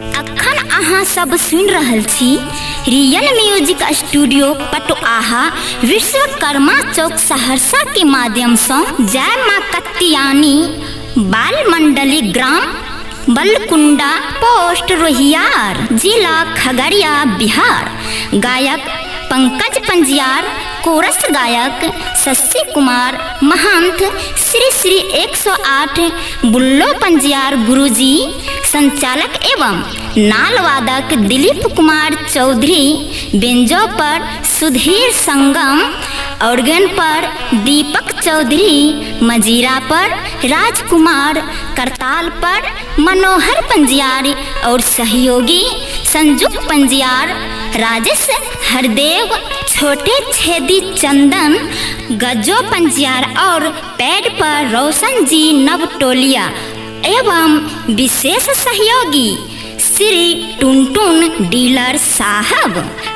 अखन अहाँ सब सुनि रहल छी real music studio Patuaha Vishwakarma Chowk Saharsa के माध्यम से जय माँ कत्यानी बाल मंडली ग्राम बलकुंडा पोस्ट रोहियार जिला खगड़िया बिहार। गायक पंकज पंजियार, कोरस गायक शशि कुमार महंत, श्री श्री 108 बुल्लो पंजियार गुरुजी, संचालक एवं नाल वादक दिलीप कुमार चौधरी, बेंजो पर सुधीर संगम, ऑर्गन पर दीपक चौधरी, मजीरा पर राजकुमार, करताल पर मनोहर पंजियार और सहयोगी संजुक पंजियार, राजेश हरदेव, छोटे छेदी चंदन, गजो पंजियार और पैड पर रोशन जी नवटोलिया एवं विशेष सहयोगी श्री टुनटुन डीलर साहब,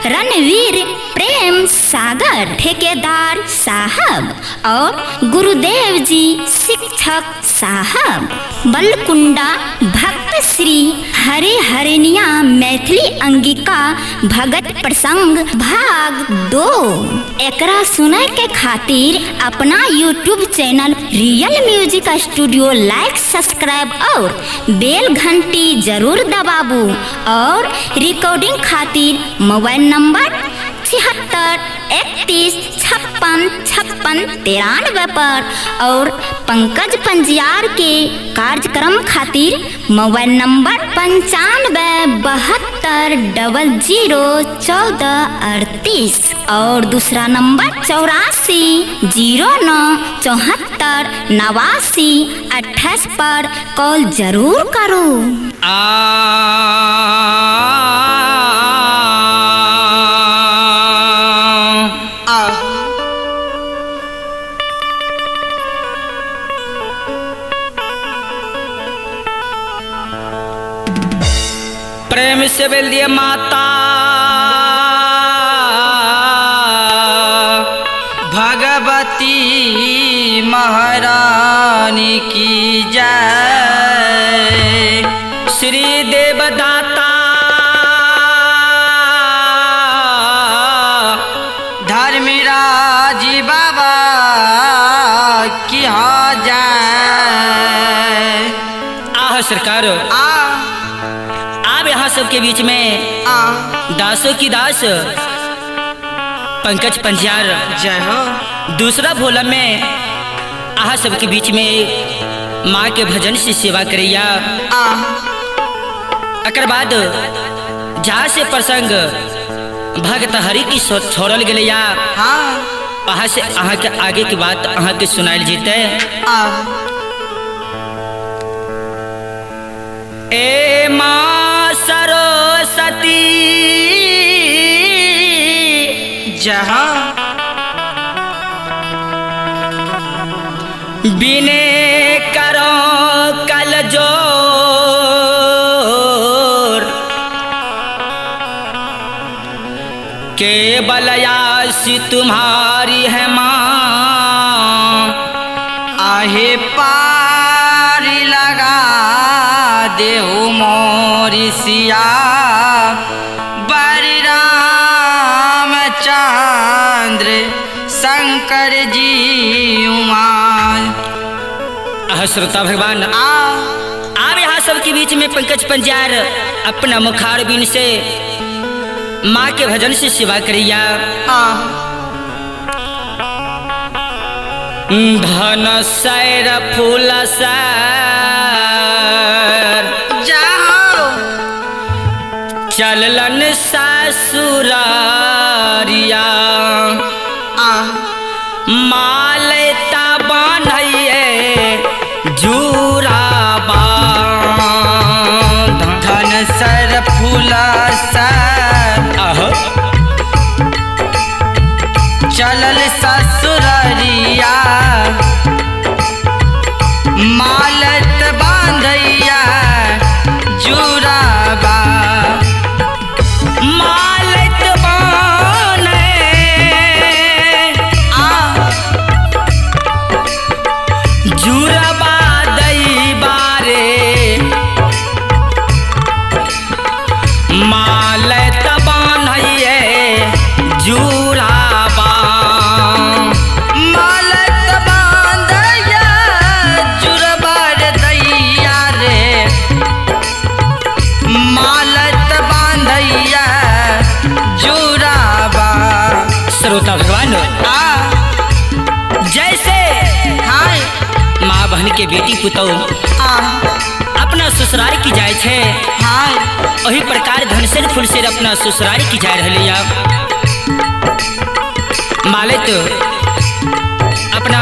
रणवीर प्रेम सागर ठेकेदार साहब और गुरुदेव जी शिक्षक साहब। बलकुंडा भक्त श्री हरे हरिनिया मैथिली अंगिका भगत प्रसंग भाग 2। एकरा सुने के खातिर अपना YouTube channel real music studio like subscribe और बेल घंटी जरूर दबाबू और रिकॉर्डिंग खातिर मोबाइल नंबर 76 31 56 56 93 पर और पंकज पंजियार के कार्यक्रम खातिर मोबाइल नंबर 95 72 00 14 38 और दूसरा नंबर 84 09 74 89 28 पर कॉल जरूर करो। प्रेम से बोल दिए माता भगवती महारानी की जय। श्री देवदाता धर्मराज बाबा की हो जय। आह सरकार आ आप यहाँ सबके बीच में दासों की दास पंकज पंजियार जय हो। दूसरा भोला में आहा सबके बीच में माँ के भजन से सेवा करैया। अकर बाद जहाँ से प्रसंग भगत हरि की छोड़ल गया वहाँ से अहाँ के आगे की बात अहाँ के सुनायल जीते। ए माँ सरस्वती जहाँ बिने करो कल जोर के बलयासी तुम्हारी है माँ। आहे पारी लगा देहु मोरिसिया बरि राम चंद्र शंकर जी उमा। आह श्रोता भगवान आप यहाँ सबके बीच में पंकज पंजियार अपना मुखार बिन से माँ के भजन से सेवा करिया। धन सैर फूल सैर जाओ चललन ससुरारिया मालता बान्हैये जूरा बांध। धन सर फूल सर चलल ससुररिया मालत बांधैया जुराबा मालत बाने मालत बान्हैये जुराबा। मालत बांधैया जुरबा रे दैया रे, मालत बांधैया जुराबा। श्रोता भगवान, आ जैसे हाय माँ बहन के बेटी पुतौ आ अपना ससुराल की जाय छे, हाय वही प्रकार धनसेर फुलसेर अपना ससुराल की जाय रहले। मालिक अपना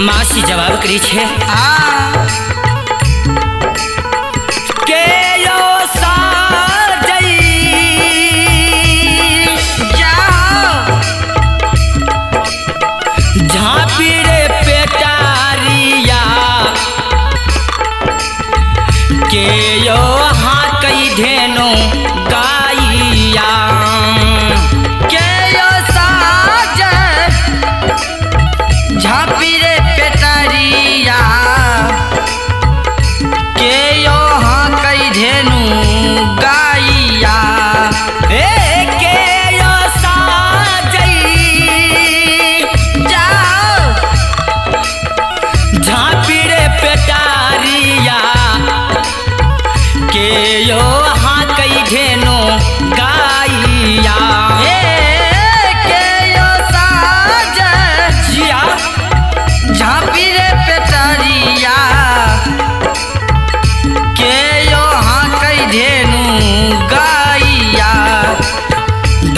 माँ से जवाब करी छे आ के यो साजई जाओ झाँपी रे पेटारिया के यो हाँ कई धेनो गाइया। के यो साज झाँपी रे पेटरिया, के यो हाँ कई धेनु गाइया। ए के यो साजई जाओ झाँपी रे पेटारिया के यो हाँ कई धेनो गाइया। ए के यो साज जिया झाँपी रे पेटरिया, के यो हाँ कई धेनु गाइया।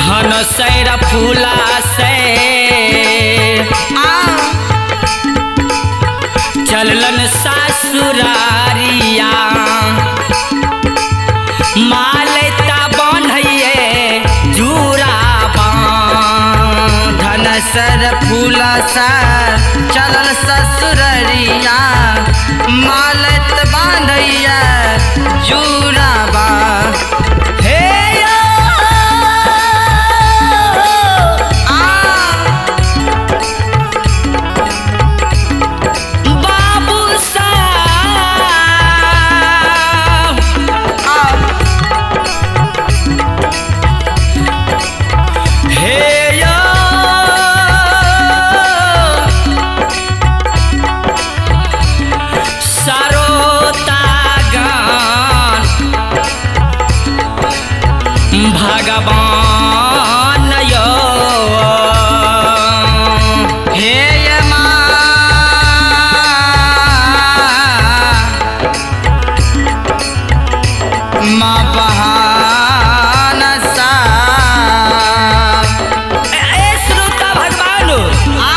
धन सैर फूला से आ चललन सासुरारिया, मालता बन्हैये जुराबा। धनसर फूला सर चलल ससुररिया, मालत बांधैया जुराबा। हे यो आ बाबू साहब आ हे यो सरोता गान भगवान यो हे ये माँ माँ बहान सा। ए श्रोता भगवान, आ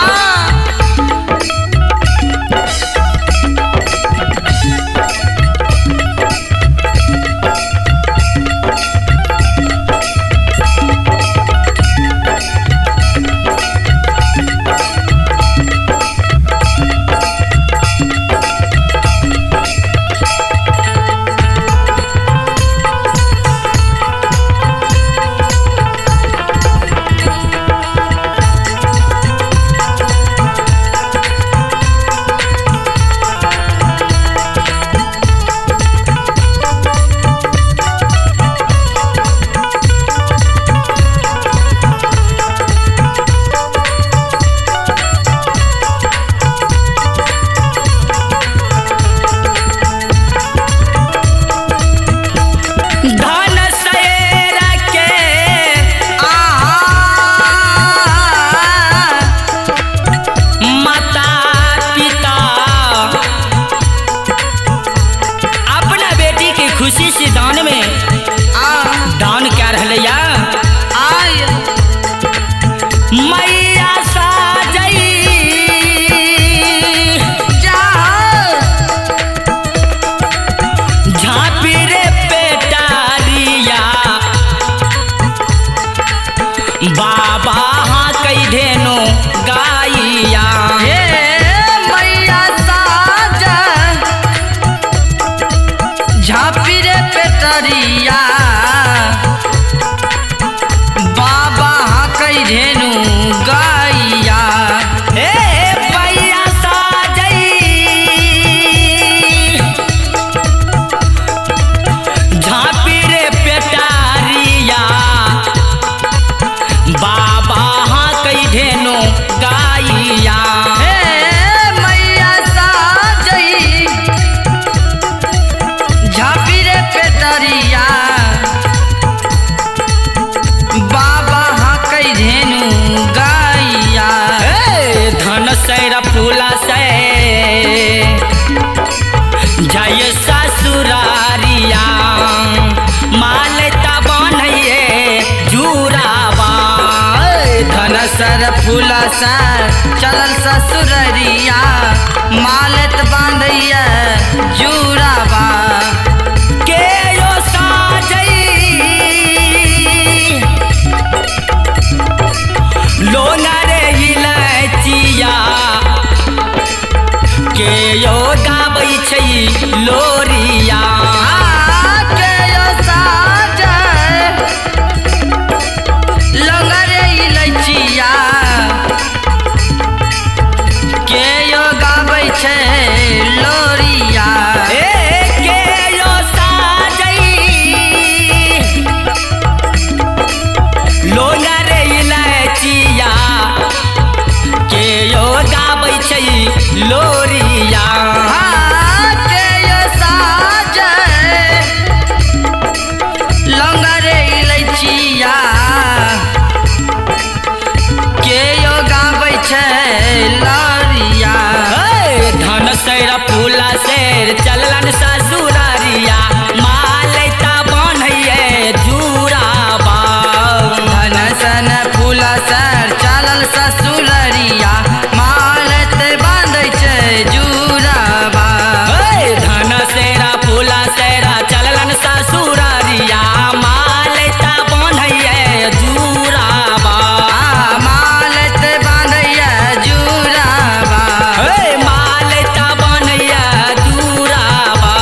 धन सैर के आ माता पिता अपना बेटी के खुशी से दान में आ दान क्या रहले या आय मैया साजई जाओ झाँपी रे पेटारिया बाबा हाँ कई धेनो गाइया। हे मैया साज झाँपी रे पेटरिया, बाबा हाँ कई धेनु गाइया। हे मैया साजई झाँपी रे पेटरिया बाबा हकै धेनु गाइया। ए धन सैर फूला से जय ससुरारिया मालता बनैये जुराबा। धन सर फूला सर चलल ससुररिया मालत बांधैया जुराबा। के यो साजई लोना रे इलायचिया के यो गाबै छै लोरिया। के यो साजै लंगरे इलायचिया के यो गाबै छै लोरिया। ए के यो साजई लोना रे इलायचिया के यो गाबै छै लोरिया। के यो साजै लंगरे इलायचिया के यो गाबै छै लोरिया। धन सैर फूला शेर चललन ससुरारिया मालता बनैये जुराबा। धन सन फूला सर चलल ससुररिया मालत बांधै छै जुराबा। धन सेरा फूला सेरा चललन ससुरारिया मालता बनैये जुराबा। मालत बांधैया जुराबा। मालता बनैये जुराबा।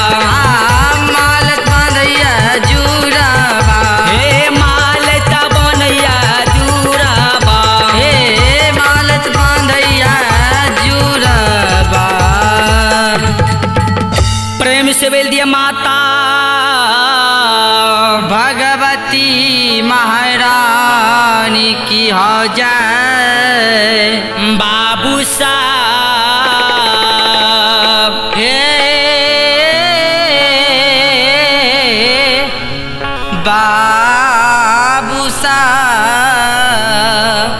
मालत बांधैया जुराबा। हे मालता बनैये जुराबा। हे मालत बांधैया जुराबा। प्रेम से बोल दिया माता भगवती महारानी की हो जाए। बाबू साहब हे बाबू साहब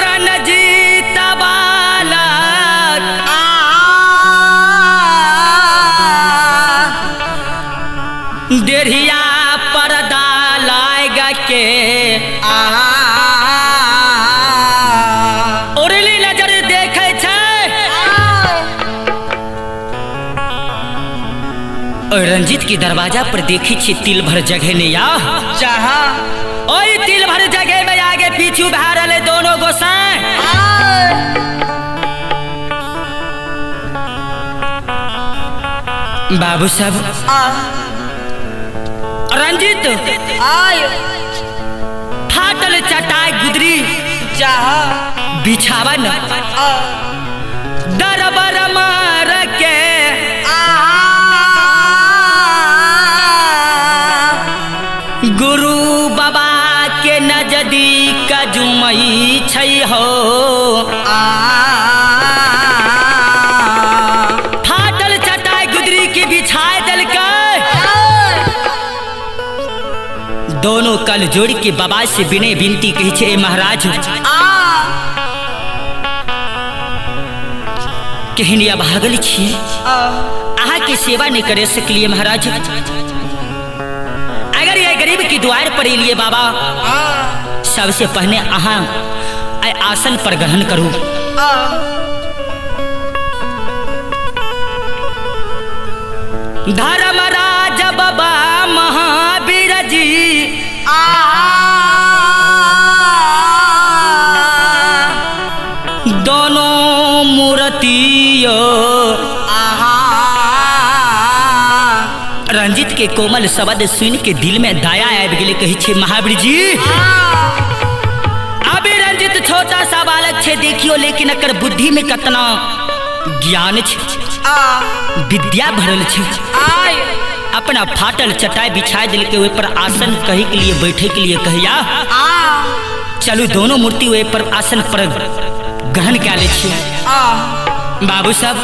रणजीत बालक डेढ़िया पर्दा लाग के उड़ली नजर देखे छै। और रंजीत के दरवाजा पर देखी छी तिल भर जगह नहीं आ चाहा ओई तिल भर जगह में आगे पीछू भा रहे दोनों गोसाई। बाबू साहब रंजीत आय फाटल चटाई गुदरी चाहा बिछावन दरबर मार के गुरु बाबा के नजदीक जुमई छै हो। फाटल चटाई गुदरी के बिछाए दिलकै। दोनों कल जोड़ के बाबा से विनय विनती कही छे महाराज केहन अभागल छियै अहाँ के सेवा नहीं करे सकलिए महाराज। अगर ये गरीब के द्वार पर एलिए बाबा सबसे पहले अहाँ आसन पर ग्रहण करू। धर्मराज बाबा महावीर जी दोनों मूर्तियों रंजीत के कोमल शब्द सुन के दिल में दया आबि गेलै। कहै छै महावीर जी अभी रंजीत छोटा सा बालक छै देखियो, लेकिन एकर बुद्धि में कतना ज्ञान छै, विद्या भरल छै। अपना फाटल चटाई बिछाई दिलके ओहि पर आसन कहे के लिए बैठे के लिए कहिया चलू दोनों मूर्ति ओहि पर आसन पर ग्रहण कए लै छियै। बाबू साहब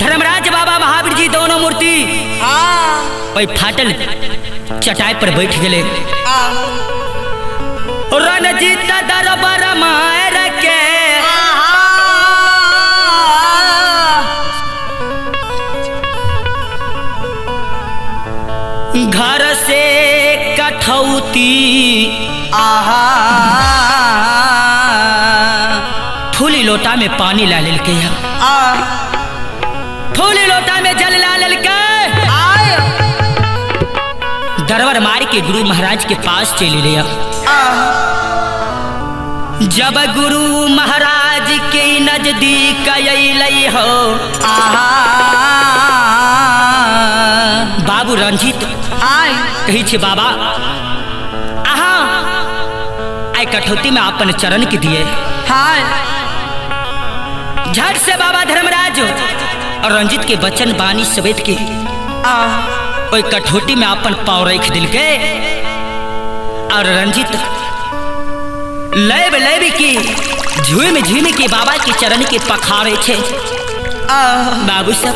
धर्मराज बाबा महावीर जी दोनों मूर्ति ओहि फाटल चटाई पर बैठ गेलै। रणजीत दरबार मार के घर से कठौती फूली लोटा में पानी ला लेलकै, फूली लोटा में जल ला लेलकै। दरबार मार के गुरु महाराज के पास चली लिया। जब गुरु महाराज के नजदीक अइलै हो बाबू रंजीत कही छे बाबा आहा आई कठौती में अपन चरण के दिए। झट से बाबा धर्मराज और रंजीत के बचन बानी सवेत के ओई कठौती में अपन पाँव रख दिलके और रंजीत लैब लैब की झूम झूम के बाबा के चरण के पखारे छे। बाबू सब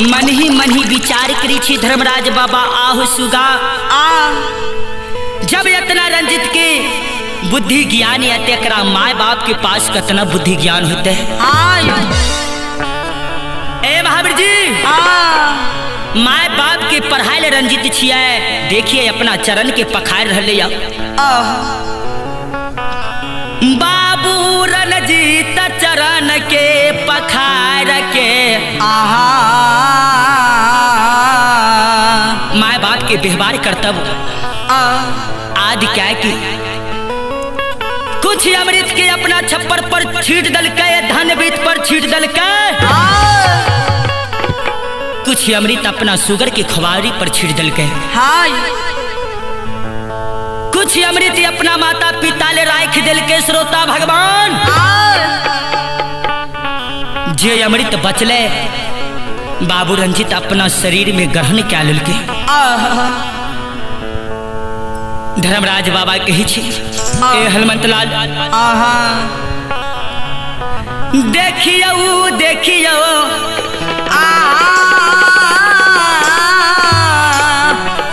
मन ही विचार करी छी धर्मराज बाबा आहु सुगा। जब इतना रंजित के बुद्धि ज्ञान एकरा माए बाप के पास कतना बुद्धि ज्ञान होते है। ए महावीर जी माए बाप के पढ़ाई ले रंजित छियै, देखिए अपना चरण के पखार रहले। बाबू रणजीत चरण के पखार के माए बाप के व्यवहार कर्तव्य आदि क्या की कुछ अमृत के अपना छप्पर पर छीट दलकै, धन बीत पर छीट दलकै, कुछ अमृत अपना सुगर के खुआरी पर छीट दलकै, कुछ अमृत अपना माता पिता ले राख दिलके। श्रोता भगवान जे अमृत बचले बाबू रंजित अपना शरीर में ग्रहण क्या लेलके। धर्मराज बाबा कही छी ए हनुमंत लाल देखियो देखियो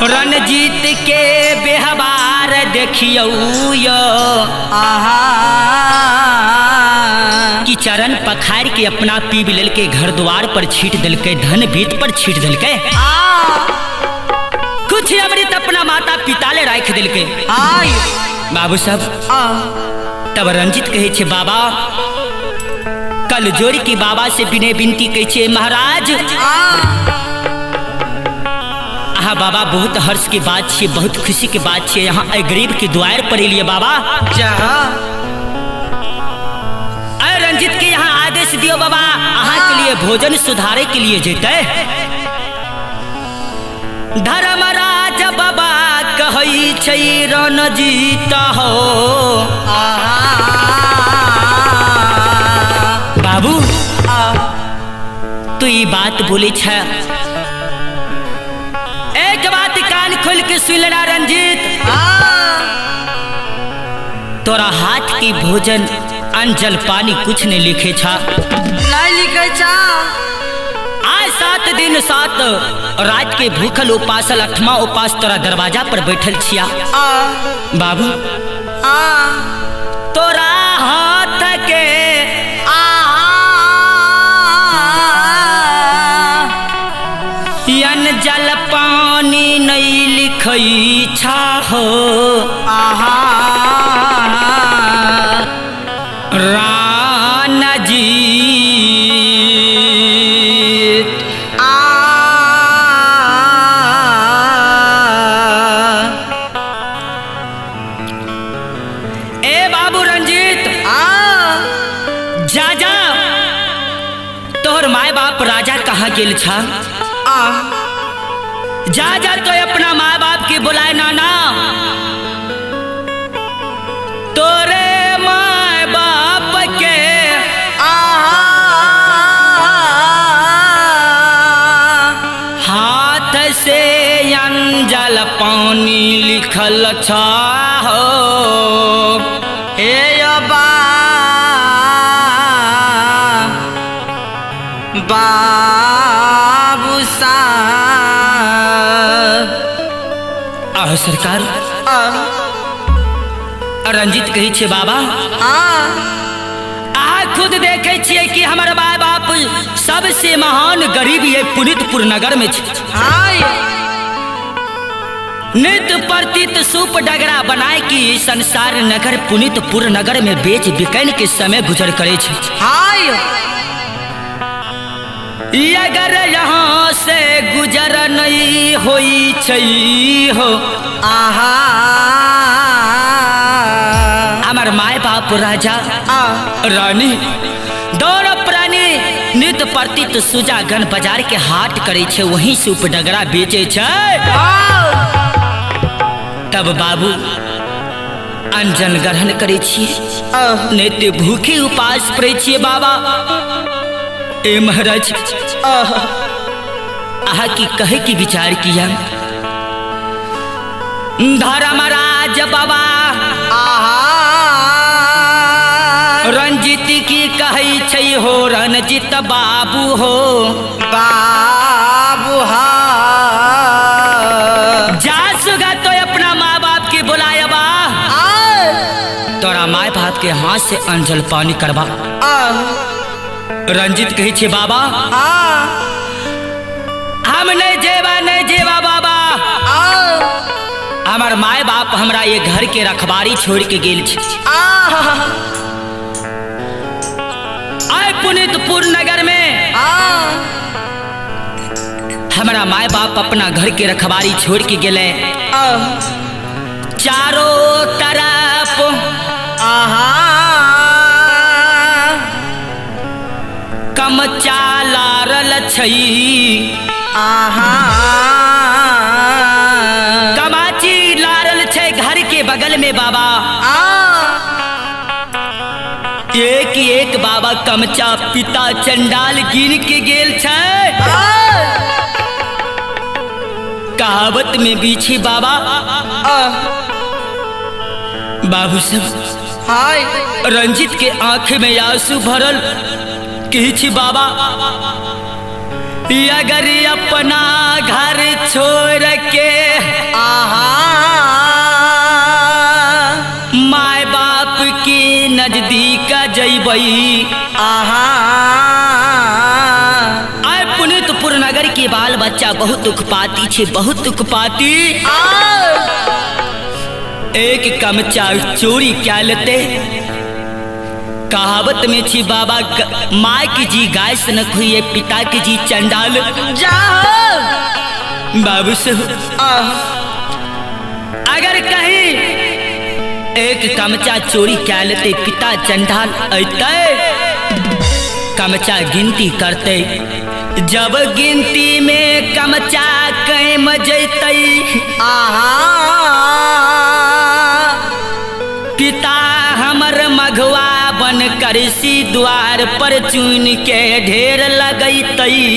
रणजीत के व्यवहार देखियो यो कि चरण पखार के अपना पीब लेलके, घर द्वार पर छीट दिलके, धन भीत पर छीट दिलके, कुछ अमृत अपना माता पिता ले राख दिलके। बाबू साहब तब रंजित कहे छे बाबा कल जोड़ी के बाबा से विनय विनती कहे छे महाराज हाँ बाबा बहुत हर्ष के बात छे, बहुत खुशी के बात छे, यहाँ गरीब के द्वार पर लिए बाबा अरे रंजित के यहाँ आदेश दियो बाबा अहाँ के लिए भोजन सुधारे के लिए जेते। धर्मराज बाबा कहै छै रणजीत हो बाबू तू ई बात बोले छ, एक बात कान खोल के सुन लेना रंजीत, तोरा हाथ की भोजन अंजल पानी कुछ नहीं लिखे छा, नहीं लिखे छा। आज 7 दिन 7 रात के भूखल उपासल 8वां उपास तोरा दरवाजा पर बैठल छिया बाबू तोरा हाथ के यन जल पानी नहीं लिखई छा हो रानजीत ए बाबू रंजीत जा जा तोहर माय बाप राजा कहाँ गेल छा, जा जा तो अपना माँ बाप के बुलाए नाना तोरे माँ बाप के हाथ से अंजल पानी लिखल छा हो हे बाबू साहब। सरकार रंजित कहै छै बाबा अहाँ खुद देखे छियै कि हमर माय बाप सबसे महान गरीब ये पुनितपुर नगर में छै। नित प्रतित सूप डगरा बनाए की संसार नगर पुनितपुर नगर में बेच बिकन के समय गुजर करे छै। अगर यहाँ से गुजर नहीं होई छै हो आहा हमार माय बाप राजा रानी दोनों प्राणी नित प्रतित सुजागन बाजार के हाट करे छै, वहीं सूप डगरा बेचे छै। तब बाबू अंजन ग्रहण करे छियै, नित्य भूखे उपास पड़े छियै बाबा। ए महाराज अहाँ की कहे की विचार किया? धर्मराज बाबा रंजित की कहै छै हो रंजित बाबू हो बाबू हा जा सुगा तो अपना माँ बाप के बुलाया बा, तोरा माय बाप के हाथ से अंजल पानी करबा। रंजित कहै छै बाबा हम नहीं जेबा नहीं जेबा बाबा, हमार माय बाप हमरा ये घर के रखबारी छोड़ के गेल छै। आय पुनितपुर नगर में हमारा माय बाप अपना घर के रखबारी छोड़ के गेले, चारों तरफ कमचा लारल छै, कमाची लारल छै घर के बगल में बाबा। एक एक बाबा कमचा पिता चंडाल गिन के गेल छै। कहावत में बीछी बाबा बाबू सब रंजित के आंख में आंसू भरल कहै बाबा अगर अपना घर छोड़ के माय बाप के नजदीक जैबई आय पुनितपुर नगर के बाल बच्चा बहुत दुख पाती छे, बहुत दुख पाती। एक कमचा चोरी क्या लेते? कहावत में छी बाबा माँ की जी गाय सनक हुई है, पिता की जी चंडाल। बाबू से अगर कहीं एक कमचा चोरी क्या लेते पिता चंडाल अते कमचा गिनती करते, जब गिनती में कमचा कम जैते पिता हमर मघवा बन करसी द्वार पर चुन के ढेर लगैतई।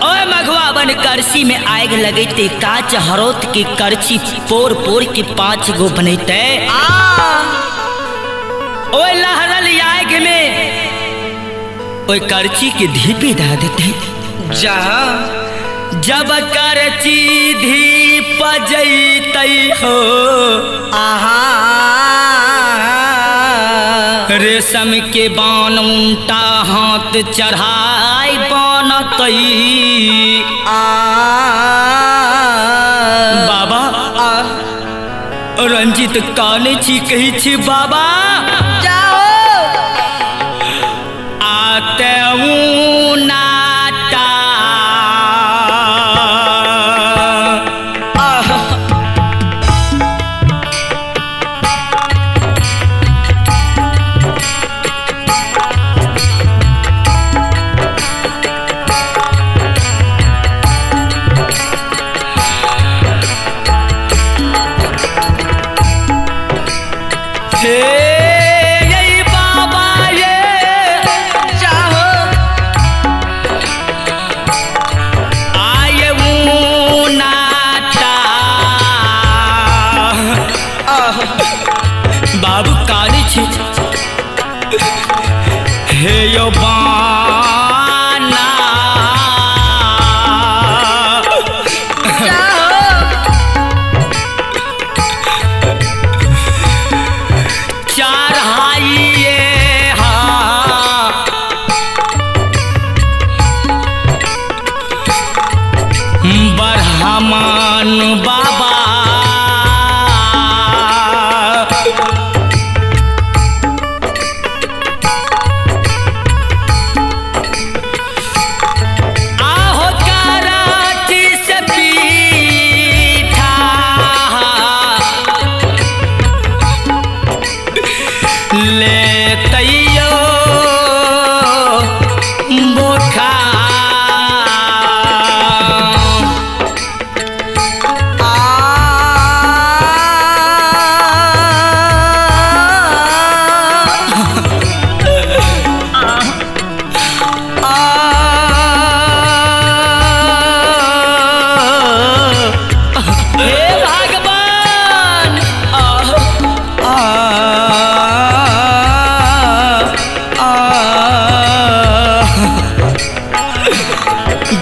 ओए मघवा बन करसी में आग लगैते, काच हरोत के करछी पोर पोर के 5 गो बनैते। ओए लहरल आग में ओए करछी के धीपे दा देते। जा जब करची धीप जैतई हो रेशम के बान उनटा हाथ चढ़ाई बनतई। बाबा रंजित काने छी कही छी बाबा जाओ आते नाटा बाबू काली छी हे यो बाना।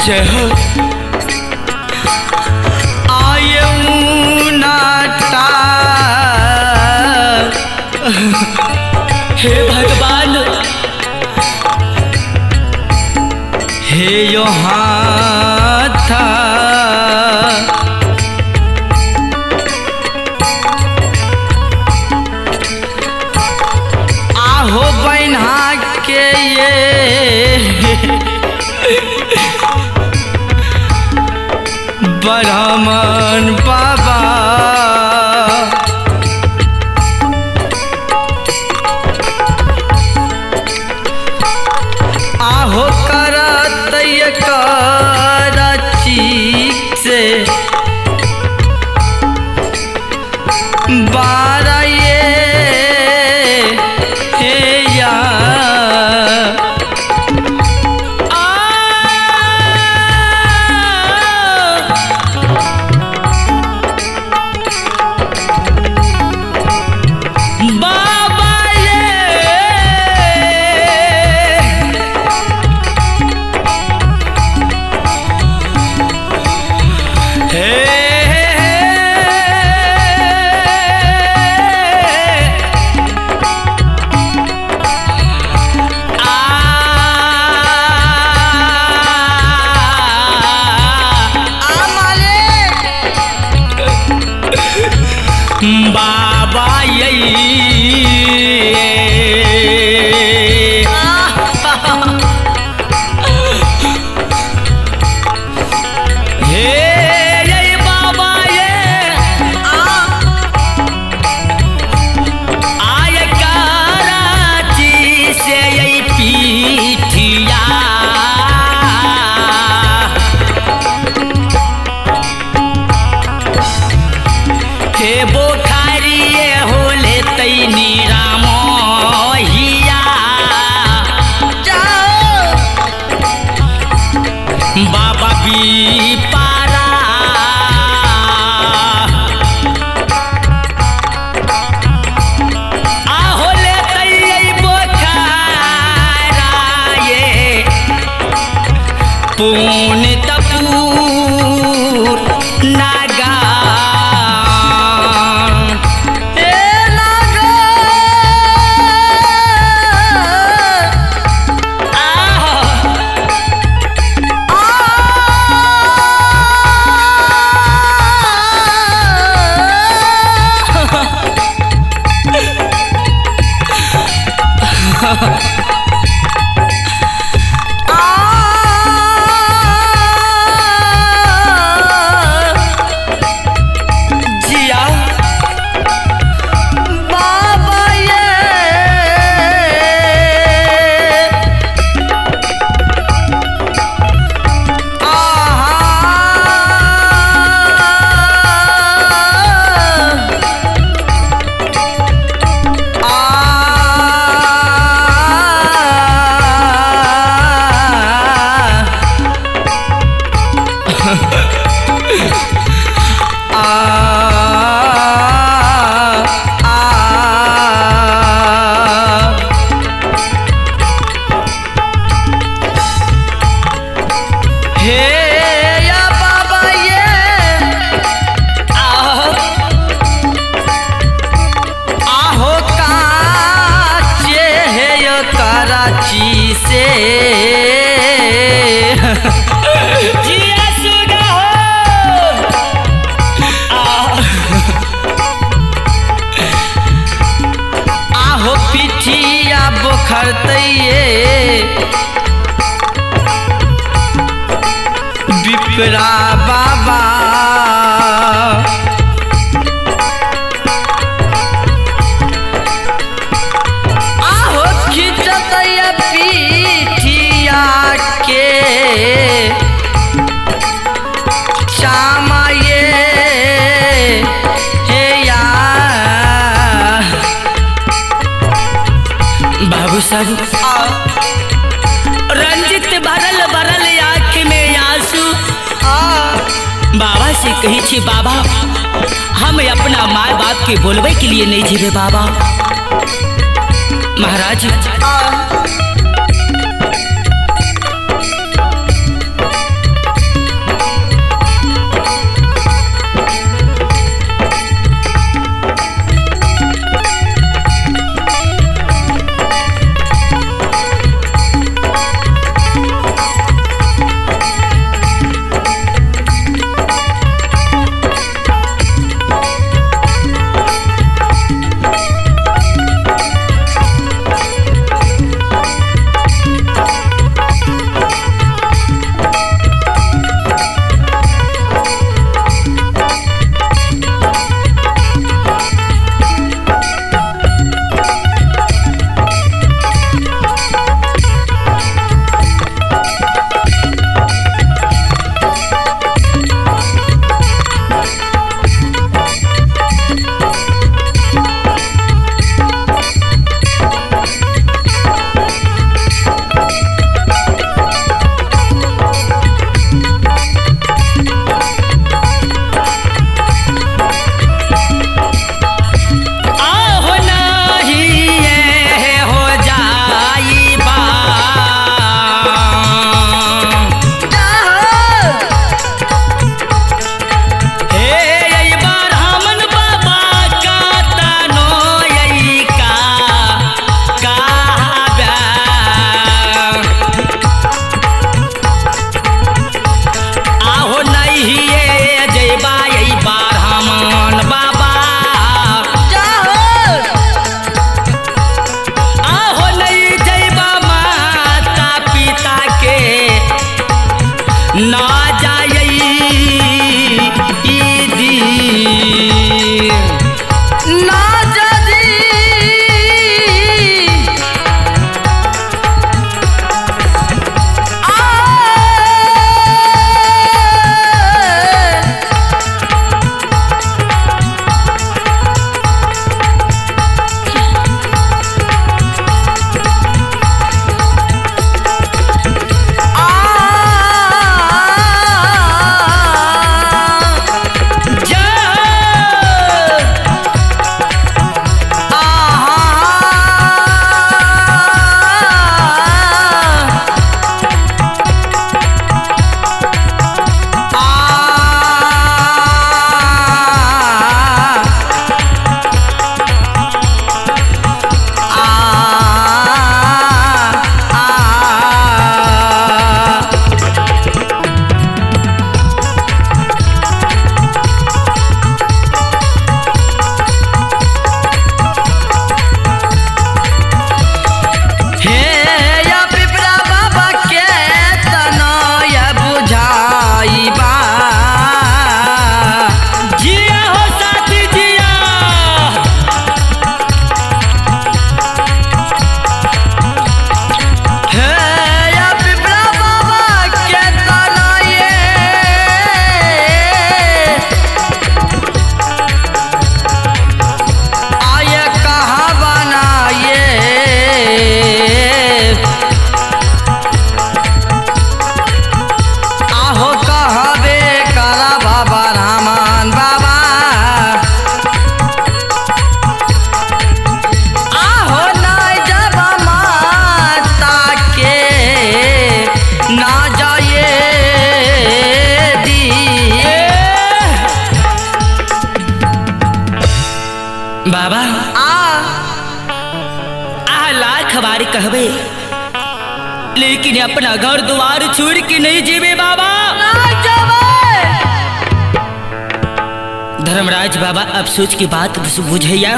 जय हो। आये नाटा हे भगवान हे यो हाथा आहो बन्हा के ये ब्राह्मण बाबा आहो करत कराची से बारा ये हे या बाबा ये हे आ बाबा ये हे ये बाबा ये आय कराची से ये पीठिया हे बोखारिए होले तैनी रामोहिया बाबा बी पारा आहो ले तैयै बोखारा ये पून तपूर नागा जिया बाबा ये हे या बाबा ये आहो काचे हे यो कराची से जिया सुगा हो आहो पिठिया बोखरतैये विपरा बाबा आहो खिंचतैया पीठिया के श्यामा ये हे या बाबू साहब रंजित भरल भरल आँख में आंसू बाबा से कही छी बाबा हम अपना माँ बाप के बोलबे के लिए नहीं जीवे बाबा। महाराज कहबे, लेकिन अपना घर द्वार छोड़ के नहीं जेबे बाबा। धर्मराज बाबा अफसोस की बात बुझैया।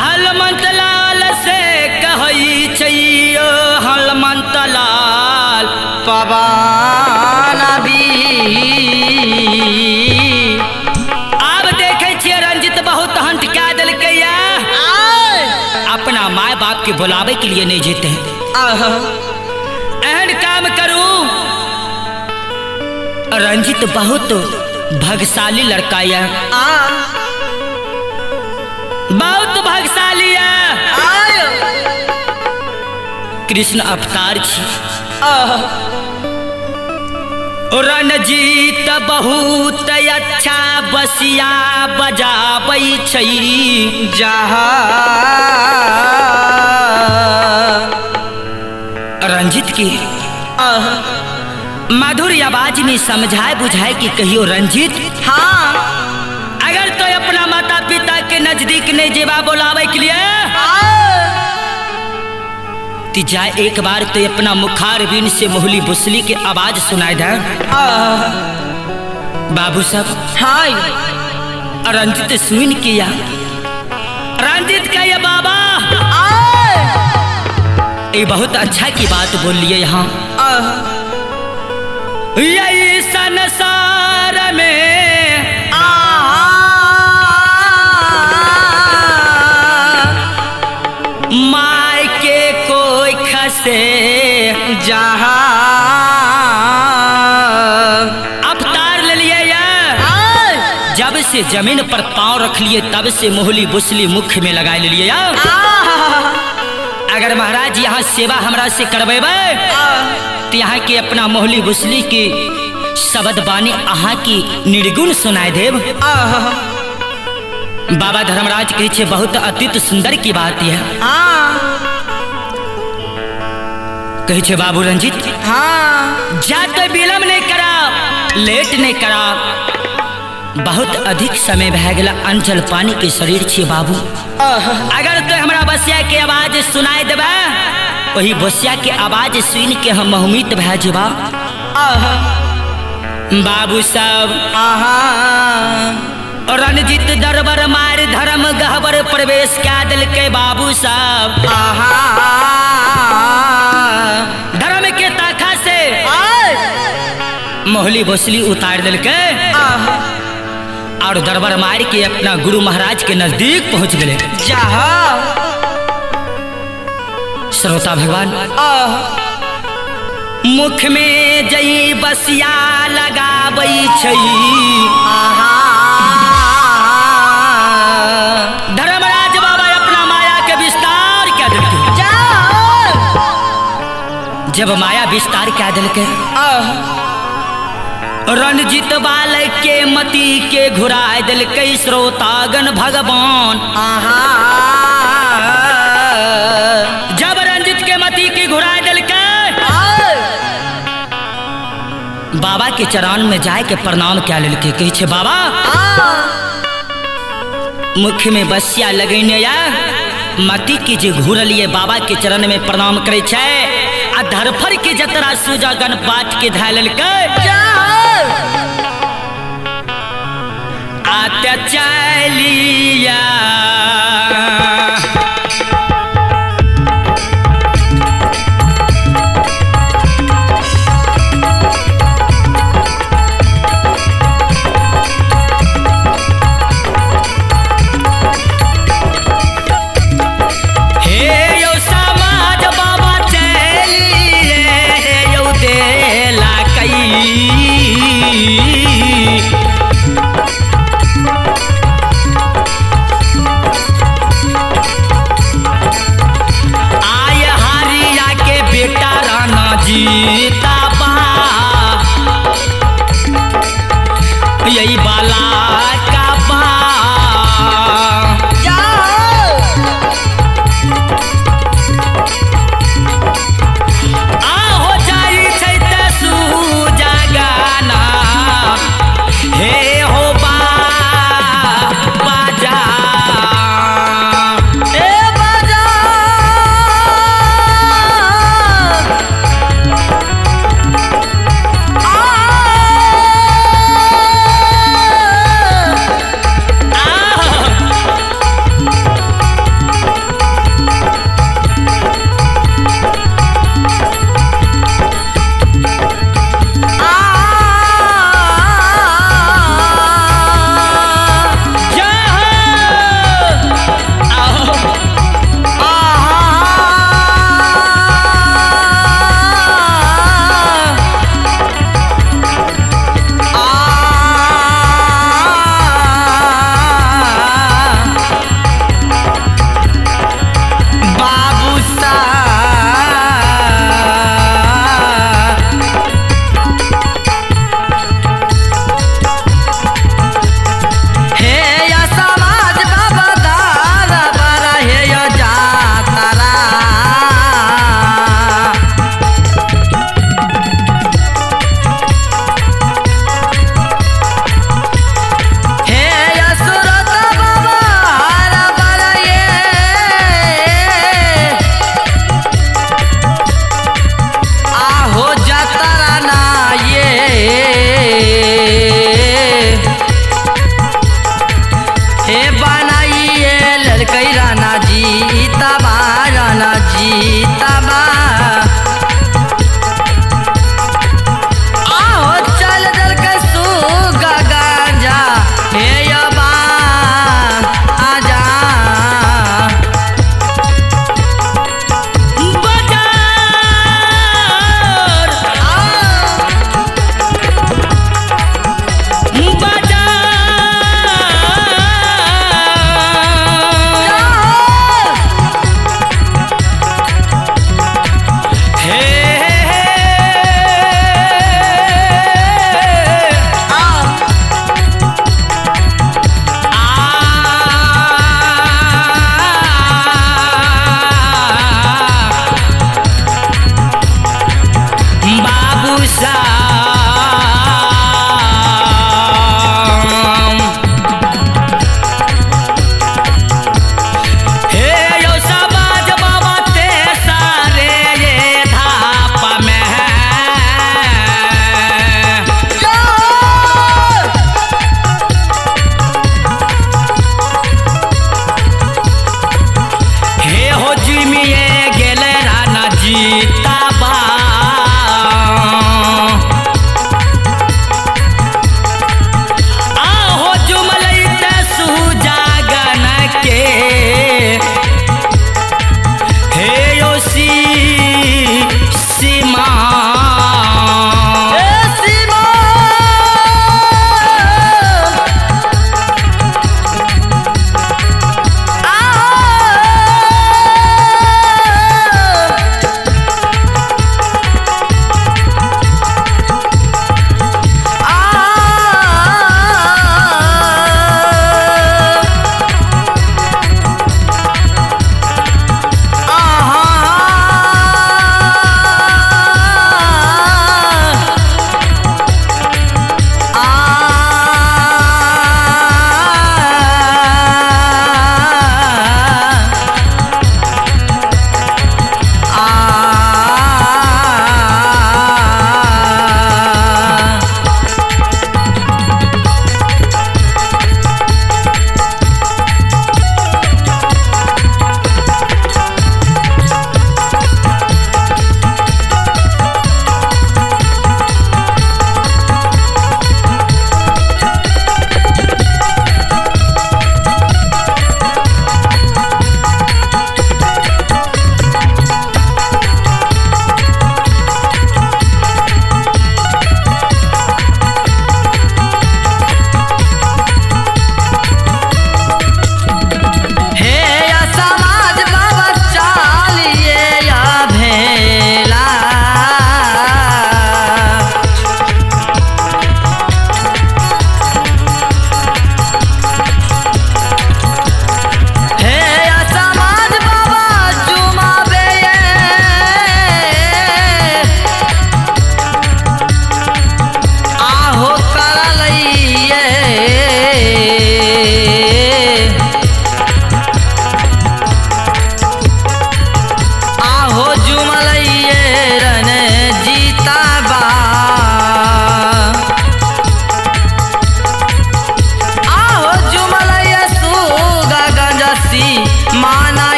हलमंत लाल से कहई छैयो, हलमंत लाल पवन भी। आब देखे छियै रंजित बहुत हंट कए देलकैया, अपना my बाप के बुलावे के लिए नहीं जेते। एहन काम करू। रंजित बहुत भाग्यशाली लड़का है, बहुत भाग्यशाली है। कृष्ण अवतार छी। रणजीत बहुत अच्छा बसिया बजाबै छै। जहाँ रंजित की मधुर आवाज में समझाए बुझाए कि कहियो रंजित, हाँ अगर तो अपना माता पिता के नजदीक नहीं जेबा बोलावे के लिए ती जाए एक बार तो अपना मुखार बिन से मोहली बुसली के आवाज सुनाए दे। बाबू साहब हाँ रंजित सुन किया। रंजित कहिए बाबा ये बहुत अच्छा की बात बोल लिए। यहाँ यही संसार में my के कोई खसे जहाँ अवतार ले लिए। जब से जमीन पर पांव रख लिए तब से मोहली बुसली मुख में लगा ले लिए। अगर महाराज यहाँ सेवा हमरा से करबेबै तो यहाँ के अपना मोहली बुसली के शब्द बानी अहाँ की निर्गुण सुनाए देव। बाबा धर्मराज कहै छै बहुत अतीत सुंदर की बात यह। कहै छै बाबू रंजित, हाँ जा तो विलम्ब नहीं करा, लेट नहीं करा, बहुत अधिक समय भै गेला। अंचल पानी के शरीर छे बाबू। अगर तो हमरा बसिया के आवाज सुनाए देबे, वही बसिया के आवाज सुन के हम मोहित भै जेबा। बाबू साहब रणजीत दरबार मार धर्म गहबर प्रवेश कए देलकै बाबू साहब। धर्म के ताखा से मोहली बसली उतार देलकै और दरबार मार के अपना गुरु महाराज के नजदीक पहुंच गए। श्रोता भगवान मुख में जई बसिया लगाबै छै। धर्मराज बाबा अपना माया के विस्तार कए देलकै। जब माया विस्तार कए देलकै रणजीत बालक के मति के घुरा देलकै श्रोतागण भगवान। जब रणजीत के मति के घुरा देलकै बाबा के चरण में जाए के प्रणाम कए लेलकै। कहै छै बाबा मुख में बसिया लगेने या मति के जे घुरलिए बाबा के चरण में प्रणाम करै छै आ धरफर के जतरा सुजागन पाठ के धै लेलकै। आते चलिया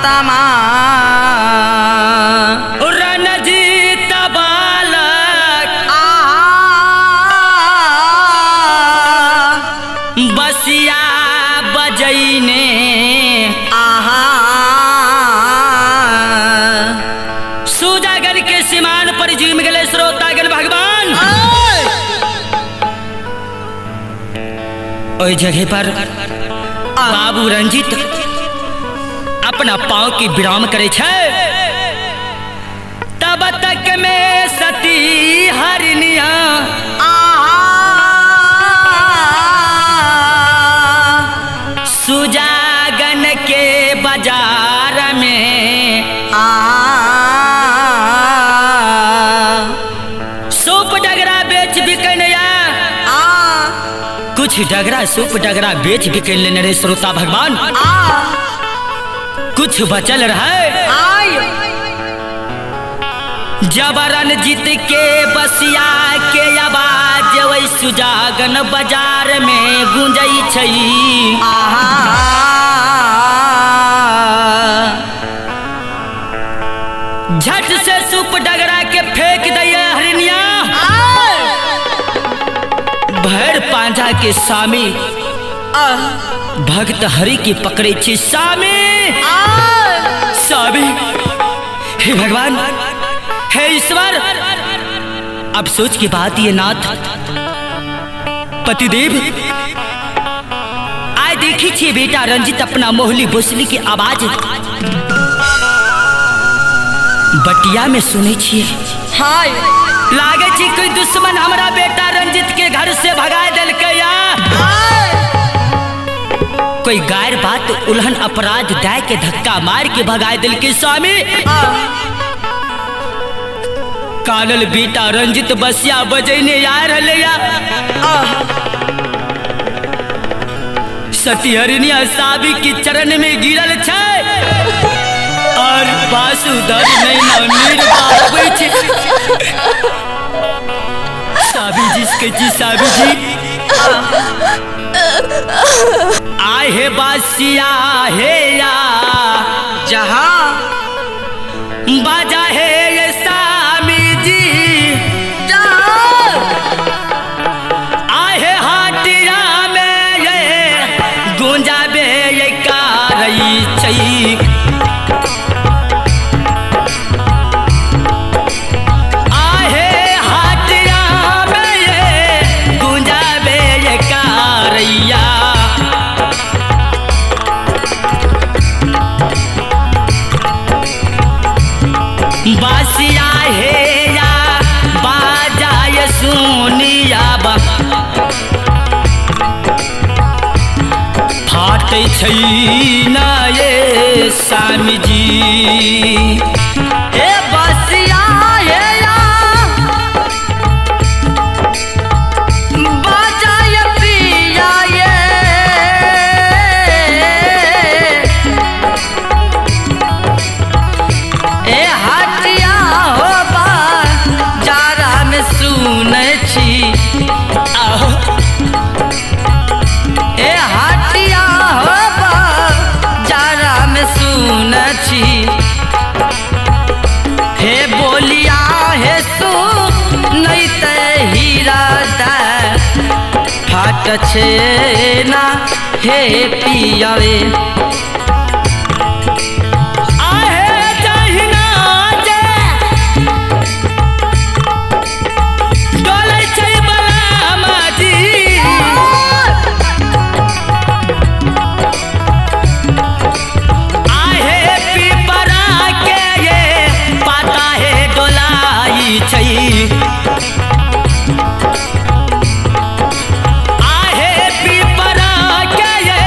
महात्मा रणजीत बालक बसिया बजैने आहा सुजागर के सीमान पर जीम गले श्रोतागण भगवान। ओई जगह पर बाबू रंजीत अपना पाँव की विराम करे छै। तब तक में सती हरनिया सुजागन के बाजार में सूप डगरा बेच बिकनया कुछ डगरा सूप डगरा बेच बिकन लेने रे श्रोता भगवान। कुछ बचल रहे जबरन जीत के बसिया के आवाज वही सुजागन बाजार में गूंजई छै। झट से सूप डगरा के फेंक दिया हरिनिया भर पांजा के सामी भक्त हरि के पकड़े छी सामी सामी। हे भगवान, हे ईश्वर, अफसोस की बात ये नाथ पतिदेव आए देखी छे बेटा रंजित अपना मोहली बोसली की आवाज बटिया में सुने छिए। हाय लागे छी कोई दुश्मन हमरा बेटा रंजित के घर से भगा देलकै या कोई गैर बात उल्हन अपराध दाय के धक्का मार के भगा देलकै स्वामी। कानल बेटा रंजित बसिया बजैने आ रहले या सती हरिनिया साबी के चरण में गिरल छै और बासुधर नैना नीर बहाबै छै। साबी जी के जी साबी जी आए हे बासिया हे या जहाँ बाजा हे ये सामी जी आहे हाटिया में ये गुंजाबे ये कारई छै। आहे हाटिया में ये गुंजाबे ये कारैया बासिया हे या बाजाय सुनिया बा फाटै छै ना ये स्वामी जी। हे बसिया हे या बाजाय पिया ये ए हटिया हो बा जारा में सुनै छी ए हटिया हो बा जारा में सुनै छी। हे बोलिया हे सु नहीं ते हीरा दा फाट छे ना हे पिया रे। आहे जहिना जे डोलै छै बलामा जी आहे पिपरा के ये पाता है डोलाई छै। आहे पिपरा के ये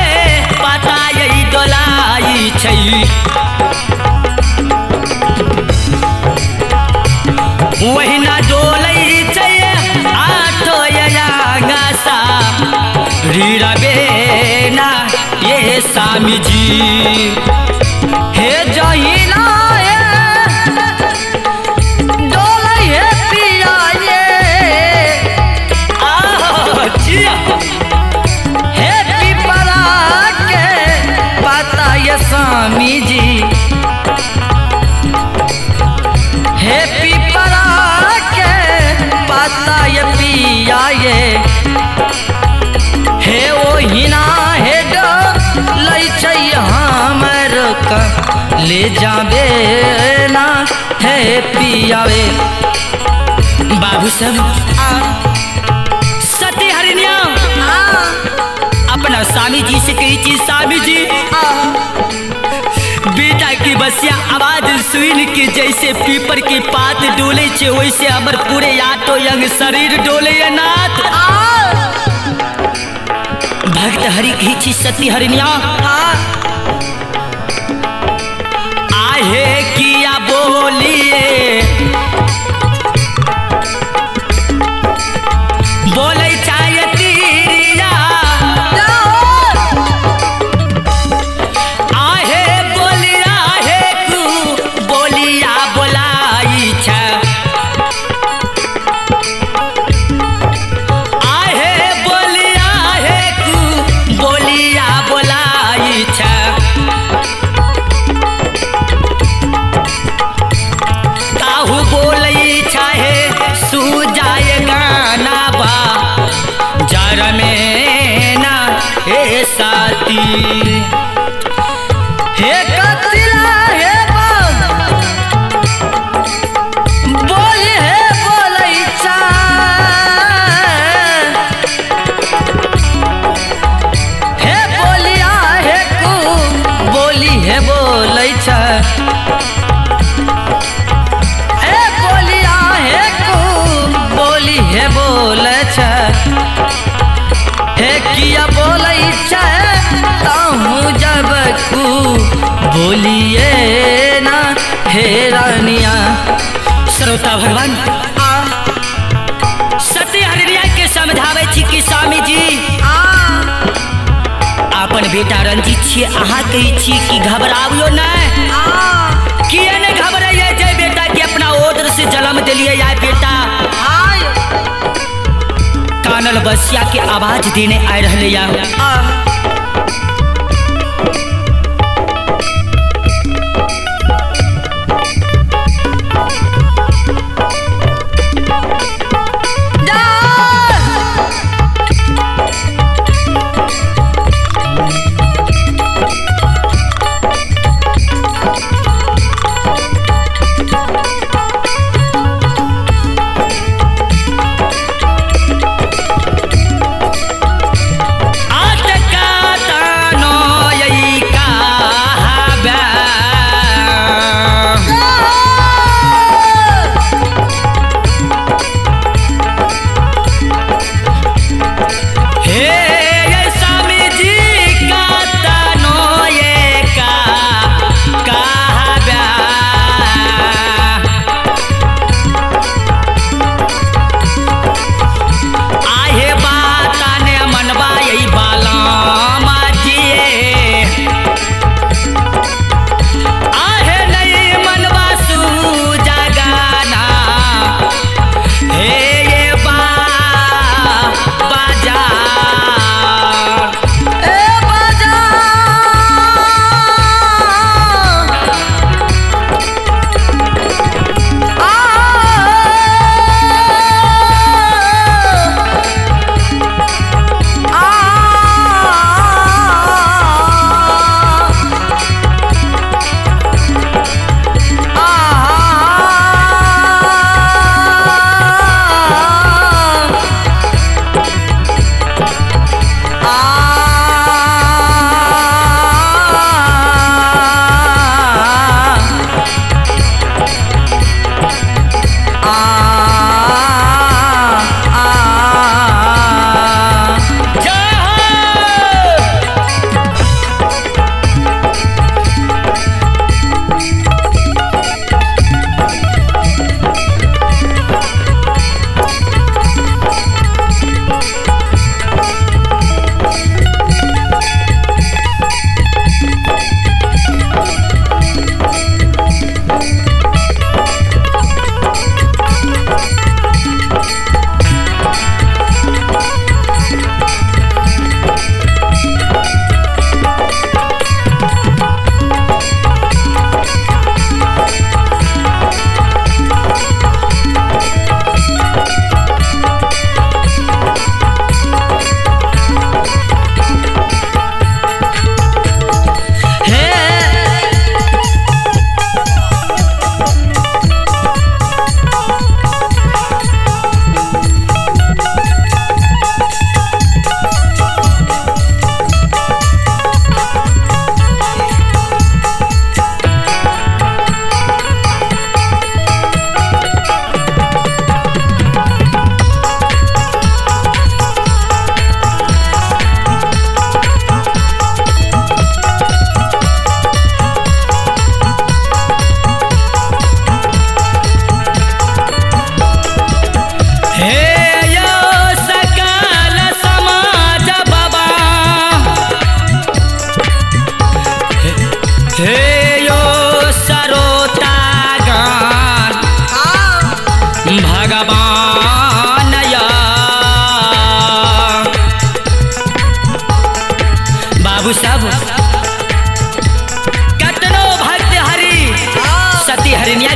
पाता ये डोलाई छै। वहिना डोलै छै आठो यागासा रीरा बेना ये स्वामी जी। हे जहिना हे डोलै हे पिया ये आह, जिया। हे पिपरा के पाता ये स्वामी जी। ले जावे ना हे पियावे। बाबू सब सती हरिणिया अपना स्वामी जी से कही चीज, स्वामी जी बेटा की बसिया आवाज सुन के जैसे पीपर के पात डोले छे वैसे हमर पूरे आटो यंग शरीर डोले ये नाथ। भक्त हरि कही छी सती हरिणिया आहे किया बोलिए बोले चाहे तीरिया आहे बोलिया हे कु बोलिया बोलाई छ आहे बोलिया हे कु बोलिया बोलाई छ। ताहू बोलई चाहे सुजाए गाना बा जर में ना हे साथी। हे कतिला हे बाप बोली हे बोलै चा हे बोलिया हे कु बोली हे बोलै चा हे बोलिया हे कु बोली हे बोलै चा हे किया बोलै छै ताहू जब कु बोलिए ना हे रानिया। श्रोता भगवान सती हरिणिया के समझावे छी कि स्वामी जी अपन बेटा रंजीत छी, अहाँ कहै छी कि घबराबियो नहीं, किए नहीं घबराइए जय बेटा के अपना ओदर से जन्म दिलिए आय बेटा कानल बसिया के आवाज देने आय रहले या।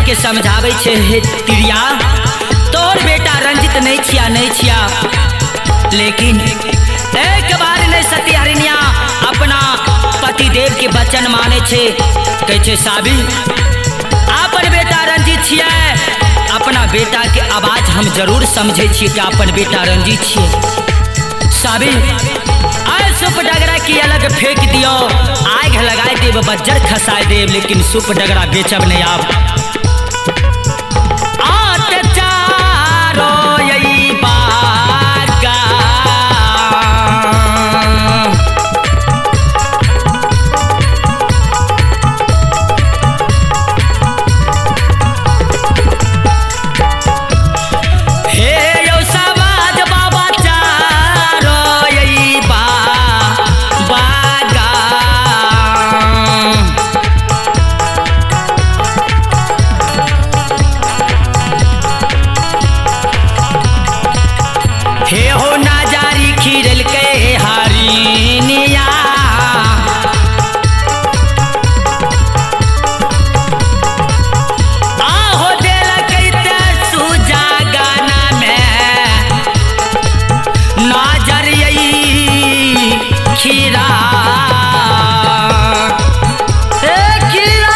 के समझाबै छे, हे तिरिया तोर बेटा रंजित नहीं छिया नहीं छिया। लेकिन एक बार नहीं सती हरिणिया अपना पतिदेव के वचन माने छे, कहै छे साबी अपन बेटा रंजित छियै, अपना बेटा के आवाज हम जरूर समझै छियै कि अपन बेटा रंजित छियै। साबी आय सुप डगरा की अलग फेंक दियो, आग लगाए देब, बज्जर खसाए देब, लेकिन सुप डगरा बेचब नहीं आप। आत चारो यही बागा हे यो समाज बाबा चारो यही बागा। हे हो नाजारी खीरल के हरिनिया, आहो देलकै ते सुजा गाना में नजरियै खीरा। हे खीरा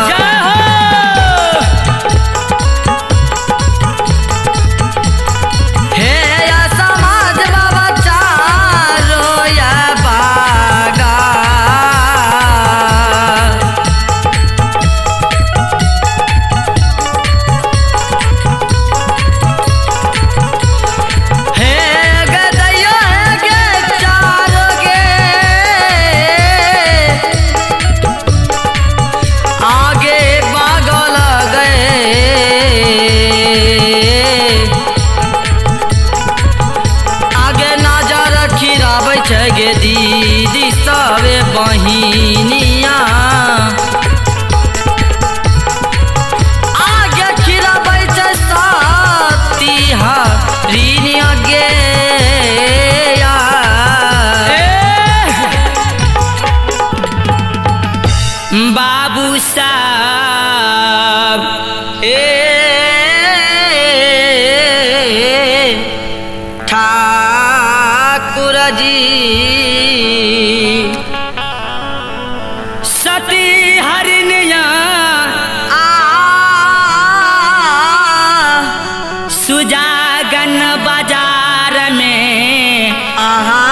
जय हो। हे या समाज बाबा चारो या बागा। हे गदैया हे गे चारो गे आगे बागल गए, आगे नजर खिराबै छै गे दीदी सबे बहिनिया, आगे खिराबै छै सती हरिनिया गे। बाबू साहब ए ठाकुर जी सती हरिणिया आ सुजागन बाजार में आहा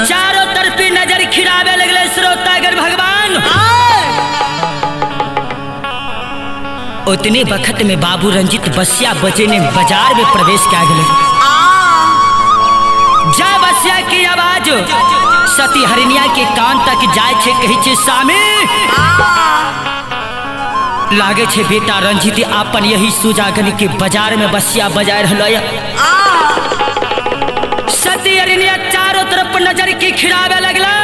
चारों तरफ नजर खिरावे लगले श्रोतागण भगवान। उतने वक्त में बाबू रंजित बसिया बजे ने बाजार में प्रवेश किया गए। जय बसिया की आवाज सती हरिणिया के कान तक जाय छे, कही छे स्वामी लागे छे बेटा रंजित आपन यही सुजागन के बाजार में बसिया बजाय रहल। सती हरिणिया चारों तरफ नजर की खिरावे लगले,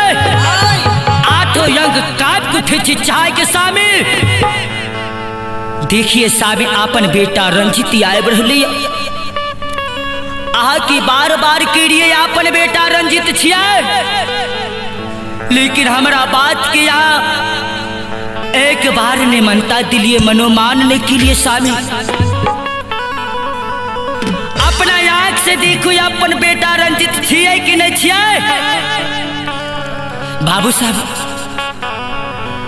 आठों यंग काट उठे छे चाय के सामी। देखिए सामी आपन बेटा रंजित आए रहली, आहा की बार बार के लिए आपन बेटा रंजित छिया, लेकिन हमरा बात किया एक बार ने मनता दिलिए मनोमानने के लिए। स्वामी अपना आंख से देखो अपन बेटा रंजित छियै कि नहीं छियै। बाबू साहब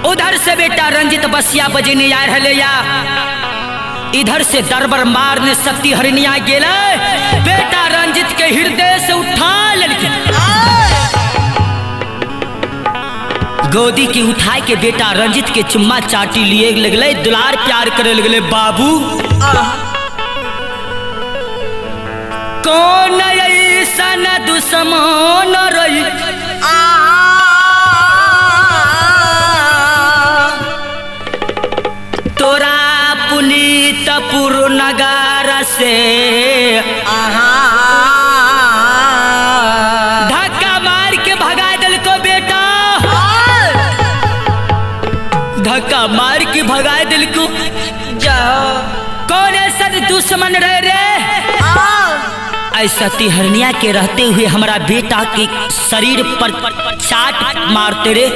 उधर से बेटा रंजित बसिया बजेने आ रहे या इधर से दरबर मारने सती हरिणिया गेले, बेटा रंजित के हृदय से उठा लड़के गोदी के उठाए के बेटा रंजित के चुम्मा चाटी लिए लगले, दुलार प्यार करे लगले। बाबू कौन ऐसन दुश्मन रही तोरा पुनीतपुर नगर से धक्का मार के भगा दिल को बेटा, धक्का मार के भगा दिल को। कौन ऐसा दुश्मन रहे रे? ऐसा तिहरनिया के रहते हुए हमारा बेटा के शरीर पर चाट मारते रे।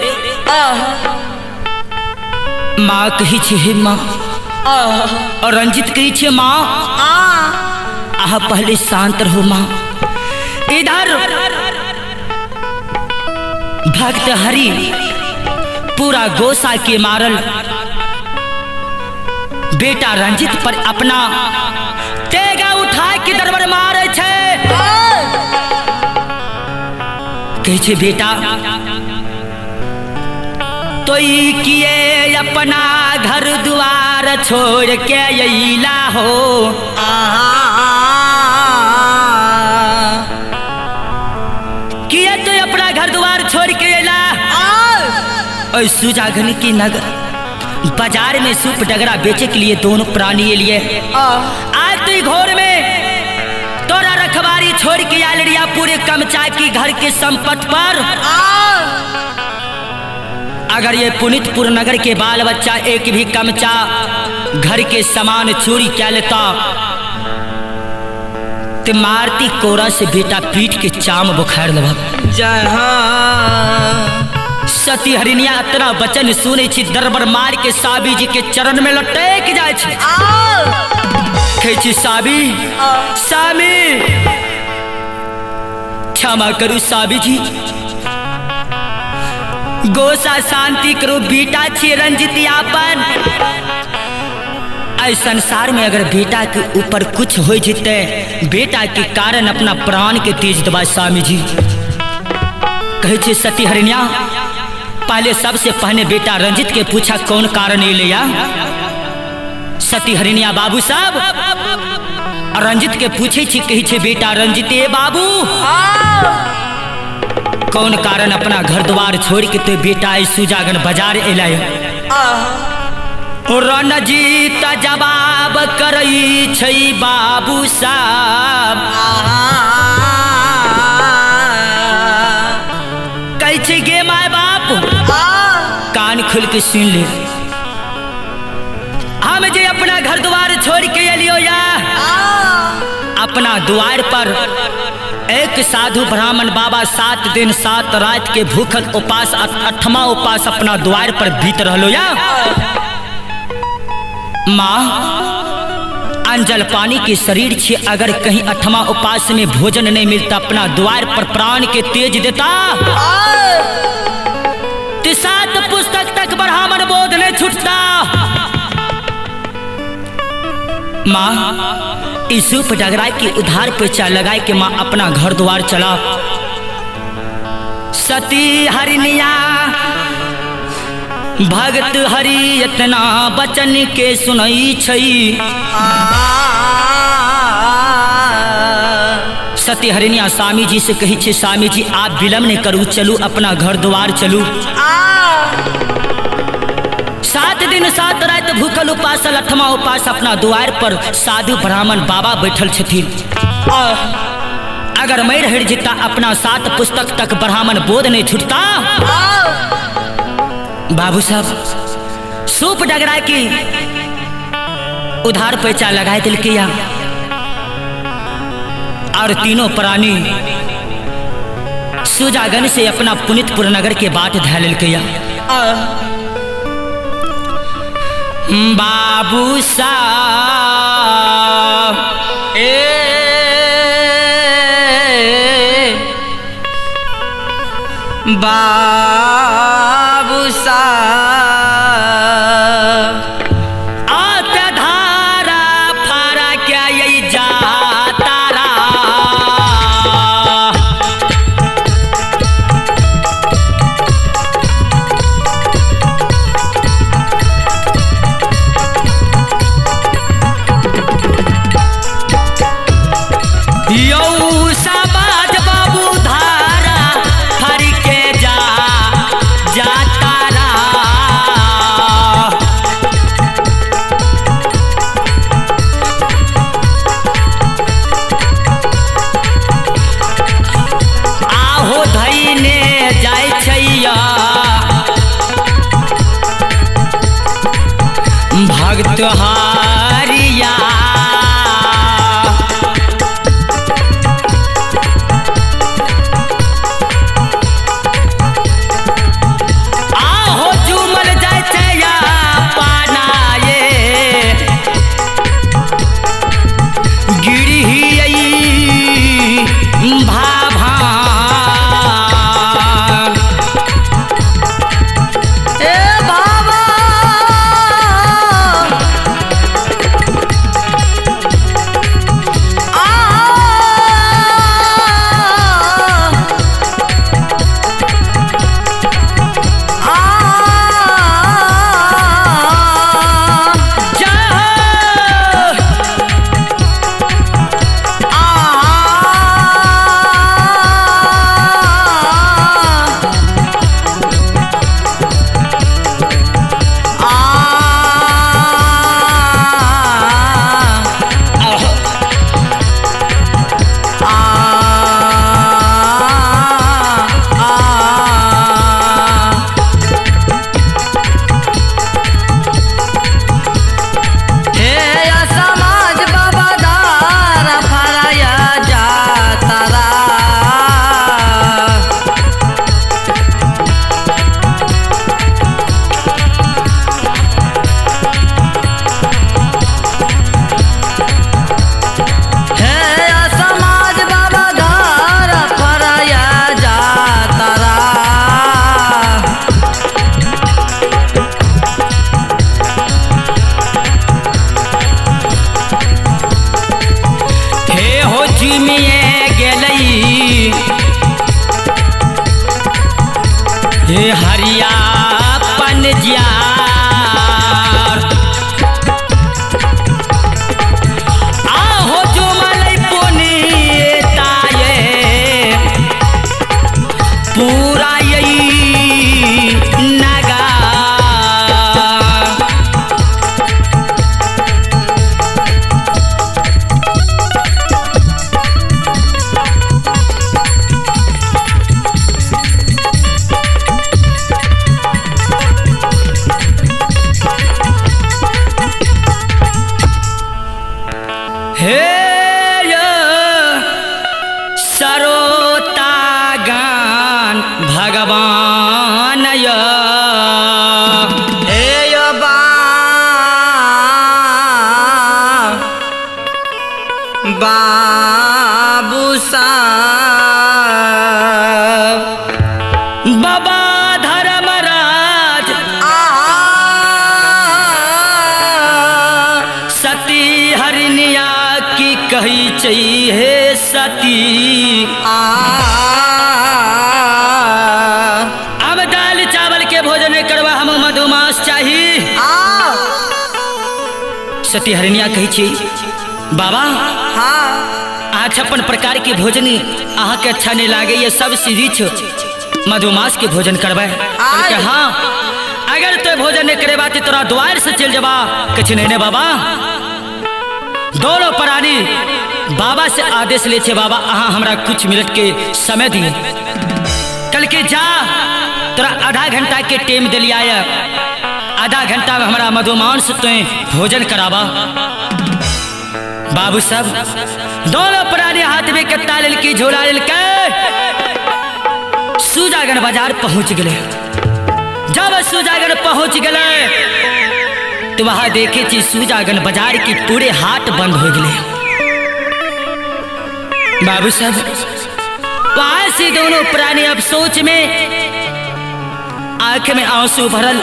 माँ कही छे हे माँ, और रंजित कही छे माँ आह पहले शांत रहो माँ। इधर भक्त हरि पूरा गोसा के मारल बेटा रंजित पर अपना तेगा उठा के दरबार मारे छे। कहे छे बेटा तो ई किए अपना घर द्वार छोड़ के अइला हो, किए तो अपना घर द्वार छोड़ के अइला। और सुजागन की नगर बाजार में सूप डगरा बेचे के लिए दोनों प्राणी लिए। आज तो घोर में तोरा रखवारी छोड़ के आयल रिया पूरे कमचा की घर के संपत्ति पर। अगर ये पुनीतपुर नगर के बाल बच्चा एक भी कमचा घर के सामान चोरी क्या लेता तो मारती कोरा से बेटा पीट के चाम बुखार लगा। सती हरिनिया इतना वचन सुने छी दरबर मार के साबी जी के चरण में लटक जाय छी। कहै छी साबी सामी क्षमा करू साबी जी, गोसा शांति करो, बेटा छी रंजित आपन। ऐ संसार में अगर बेटा के ऊपर कुछ हो जते बेटा के कारण अपना प्राण के तेज दबा स्वामी जी। कहै छी सती हरिनिया पहले सबसे पहले बेटा रंजित के पूछा कौन कारण लिया। सती हरिनिया बाबू साहब रंजित के पूछे छी, कही छे बेटा रंजित ए बाबू कौन कारण अपना घर द्वार छोड़ के तो बेटा आई सुजागन बाजार एला। रणजीत जवाब करई छै बाबू साहब, कहै छै गे my बाप कान खोल के सुन ले, हम जे अपना घर द्वार छोड़ के एलियो या अपना द्वार पर एक साधु ब्राह्मण बाबा 7 दिन 7 रात के भूखल उपास 8वां उपास अपना द्वार पर बीत रहलो या। माँ अंजल पानी के शरीर छे अगर कहीं 8वां उपास में भोजन नहीं मिलता अपना द्वार पर प्राण के तेज देता तो 7 पुस्तक तक ब्राह्मण बोध नहीं छूटता। माँ यूसुफ डगरा के उधार पैसा लगाए के माँ अपना घर द्वार चला। सती हरिनिया भगत हरि इतना बचन के सुनई छई। सती हरिनिया स्वामी जी से कही छे स्वामी जी आप विलम्ब नहीं करू, चलू अपना घर द्वार चलू। 7 दिन 7 रात भूखल उपास 8वां उपास अपना द्वार पर साधु ब्राह्मण बाबा बैठल छथिन। अगर मैं रह जिता अपना 7 पुस्तक तक ब्राह्मण बोध नहीं छूटता। बाबू साहब सूप डगरा की उधार पैसा लगाए दिल किया और तीनों प्राणी सुजागन से अपना पुनीतपुर नगर के बाट धैल किया। बाबू साहब ए बाबू साहब आत धारा फारा क्या यही जातारा यो हे हरिया पनजार आहो जुमलै पुनीताये पूरा यही नगा। हे यो सरोता गान भगवान यो हे यो बा बाबू साहब बाबा धर्मराज आ सती हरिनिया की कही चाहिए सती आ अब दाल चावल के भोजन नहीं करवा हम मधुमास चाही। आ सती हरिनिया कही छी बाबा हाँ अहाँ 56 प्रकार के भोजन अहाँ के अच्छा नहीं लागे ये सब सीधी छो मधुमास के भोजन करबै। कहलकै, हाँ अगर तो भोजन नहीं करेबा तो तोरा द्वार से चल जबा। किछु नहीं ने बाबा। दोनों प्राणी बाबा से आदेश ले छे बाबा अहाँ हमरा कुछ मिनट के समय दिए। कल के जा तोरा आधा घंटा के टाइम दिलिया है, आधा घंटा में हमरा मधुमांस तो भोजन कराबा। बाबू सब दोनों प्राणी हाथ में कत्ता लेलकी झोला लेलकै सुजागण बाजार पहुंच गए। जब सुजागण पहुंच गए तो वहां देखे छी सुजागण बाजार की पूरे हाट बंद हो गए। बाबू सब वहां से दोनों प्राणी अफसोच में आंख में आंसू भरल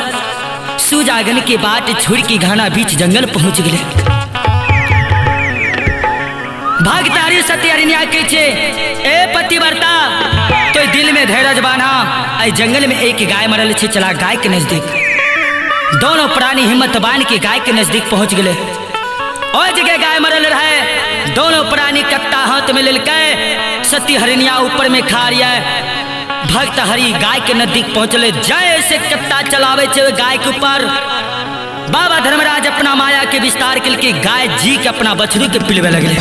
सुजागन के बाट छोड़ के घना बीच जंगल पहुंच गए। भक्त हरि सत्य हरिनिया के छे ए पतिव्रता तो दिल में धैर्य बान्हा, आई जंगल में एक गाय मरल छे चला गाय के नजदीक। दोनों प्राणी हिम्मत बांध के गाय के नजदीक पहुंच गए। और जगह गाय मरल रहे दोनों प्राणी कत्ता हाथ में लेलकै सती हरिनिया ऊपर में खा रिया। भक्त हरि गाय के नजदीक पहुंचले जय से कत्ता चलावे छे गाय के ऊपर। बाबा धर्मराज अपना माया के विस्तार के लिए गाय जी के अपना बछड़ू के पिलवे लगले।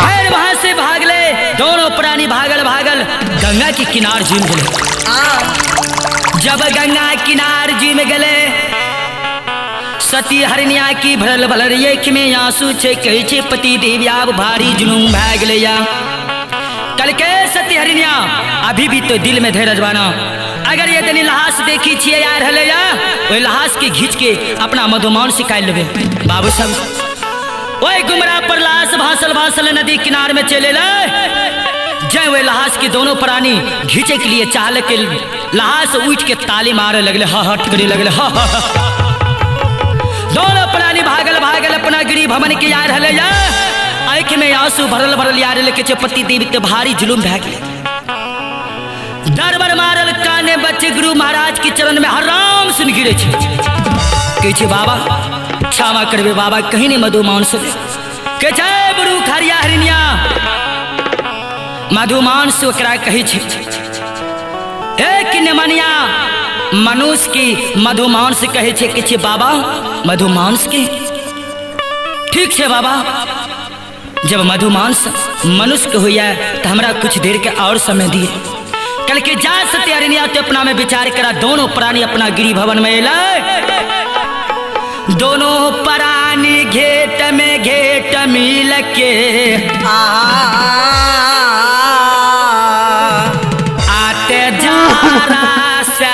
फिर वहां से भागले दोनों प्राणी भागल भागल गंगा के किनार जिम गए। जब गंगा किनार जिम गले सती हरिनिया की भरल भरल आँख में आंसू छे कहै छे पति देवी आब भारी जुलूम भए गेलै या। कल के सती हरिनिया अभी भी तो दिल में धैर्य बाना, अगर ये तनी लहास देखी छियै यार हले या ओहि लहास के घींच के अपना मधुमान से काटि लेबै। बाबू सब ओहि गुमरा पर लाश भासल भासल नदी किनार में चले ले। जय वही लहास के दोनों प्राणी घींचे के लिए चाहल के लहास उठ के ताली मारे लगले हा हट करे लगले हा हा। दोनों प्राणी भागल भागल अपना गिरी भवन के यार हले या आँख में आंसू भरल भरल यार लेके छे पति देवी के भारी जुलूम भए गेलै। दरबर मारल काने बच्चे गुरु महाराज के चरण में हराम सुन गिरे छे कहै छे बाबा क्षमा करबे बाबा कहीं नहीं मधुमांस के जय गुरु खरिया हरिनिया मधुमांस ओकरा कहै छे एक निमनिया मनुष्य की मधुमांस कहै छे कि छे बाबा मधुमांस के ठीक छे बाबा। जब मधुमांस मनुष्य के होइए तो हमरा कुछ देर के और समय दिए। कल के जा सत्य हरिनिया तो अपना में विचार करा। दोनों प्राणी अपना गिरी भवन में अलै दोनों प्राणी घेट में घेट मिल के आते जारा से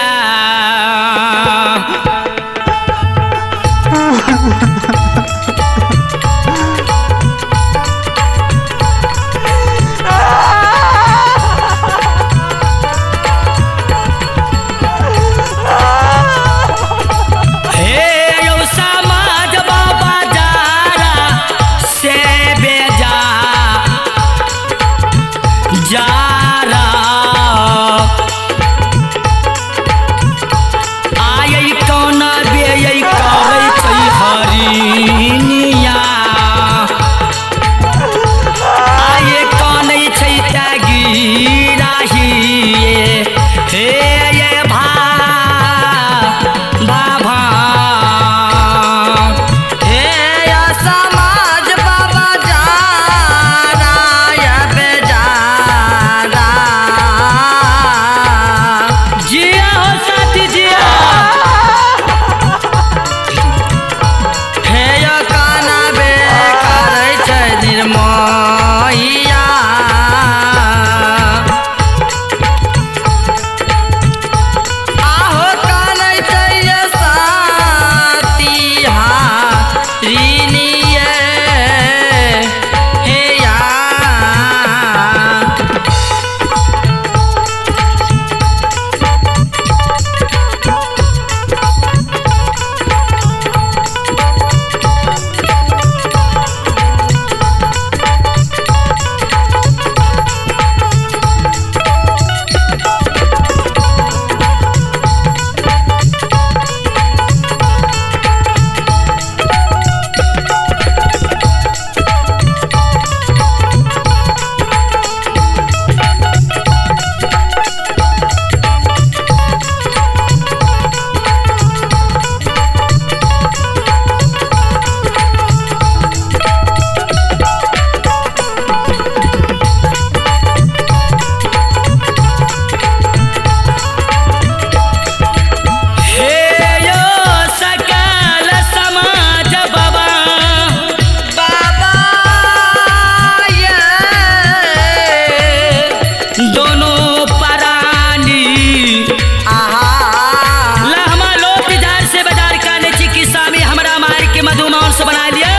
मधुमांस बना लिए।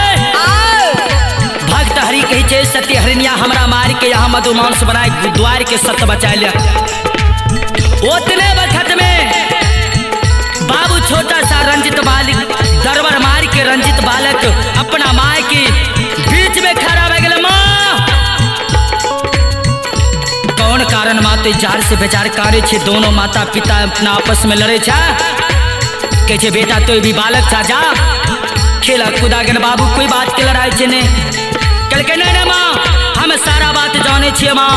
भक्त हरि कहै छै सती हरिणिया हमरा मार के यहाँ मधुमांस बनाए द्वार के सत बचा लिया। उतने वक्त में बाबू छोटा सा रंजित बालक दरबार मार के रंजित बालक अपना माँ के बीच में खड़ा भए गेल। माँ कौन कारण माते जार से बेचार करे छे, दोनों माता पिता अपना आपस में लड़े छा। कहे छे बेटा तो भी बालक छा, जा खेला कुदा गेल बाबू कोई बात के लड़ाई छे ने। कहलकै नहीं नहीं माँ हम सारा बात जाने छियै माँ,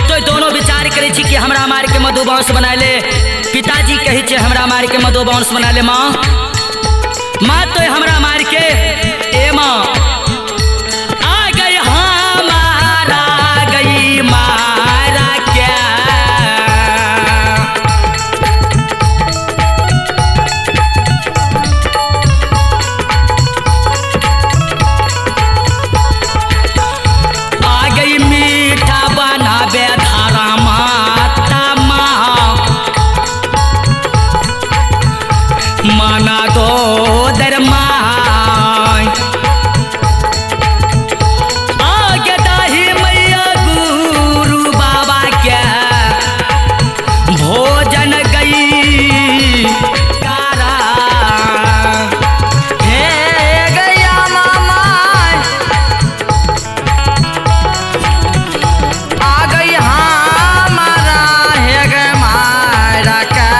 तो दोनों विचार करे छी कि हमरा मार के मधुमांस बना ले। पिताजी कहै छे हमरा मार के मधुमांस बना ले माँ, माँ तो हमरा मार के ए माँ आ गई हमारा गई मारा क्या। आ गई मीठा बनाबे धारा माता माँ माना दो दरमाय। आगे दाही मैया गुरु बाबा के भोजन गई कारा। हे गैया मामा आ गई हमारा हे गे मारा का।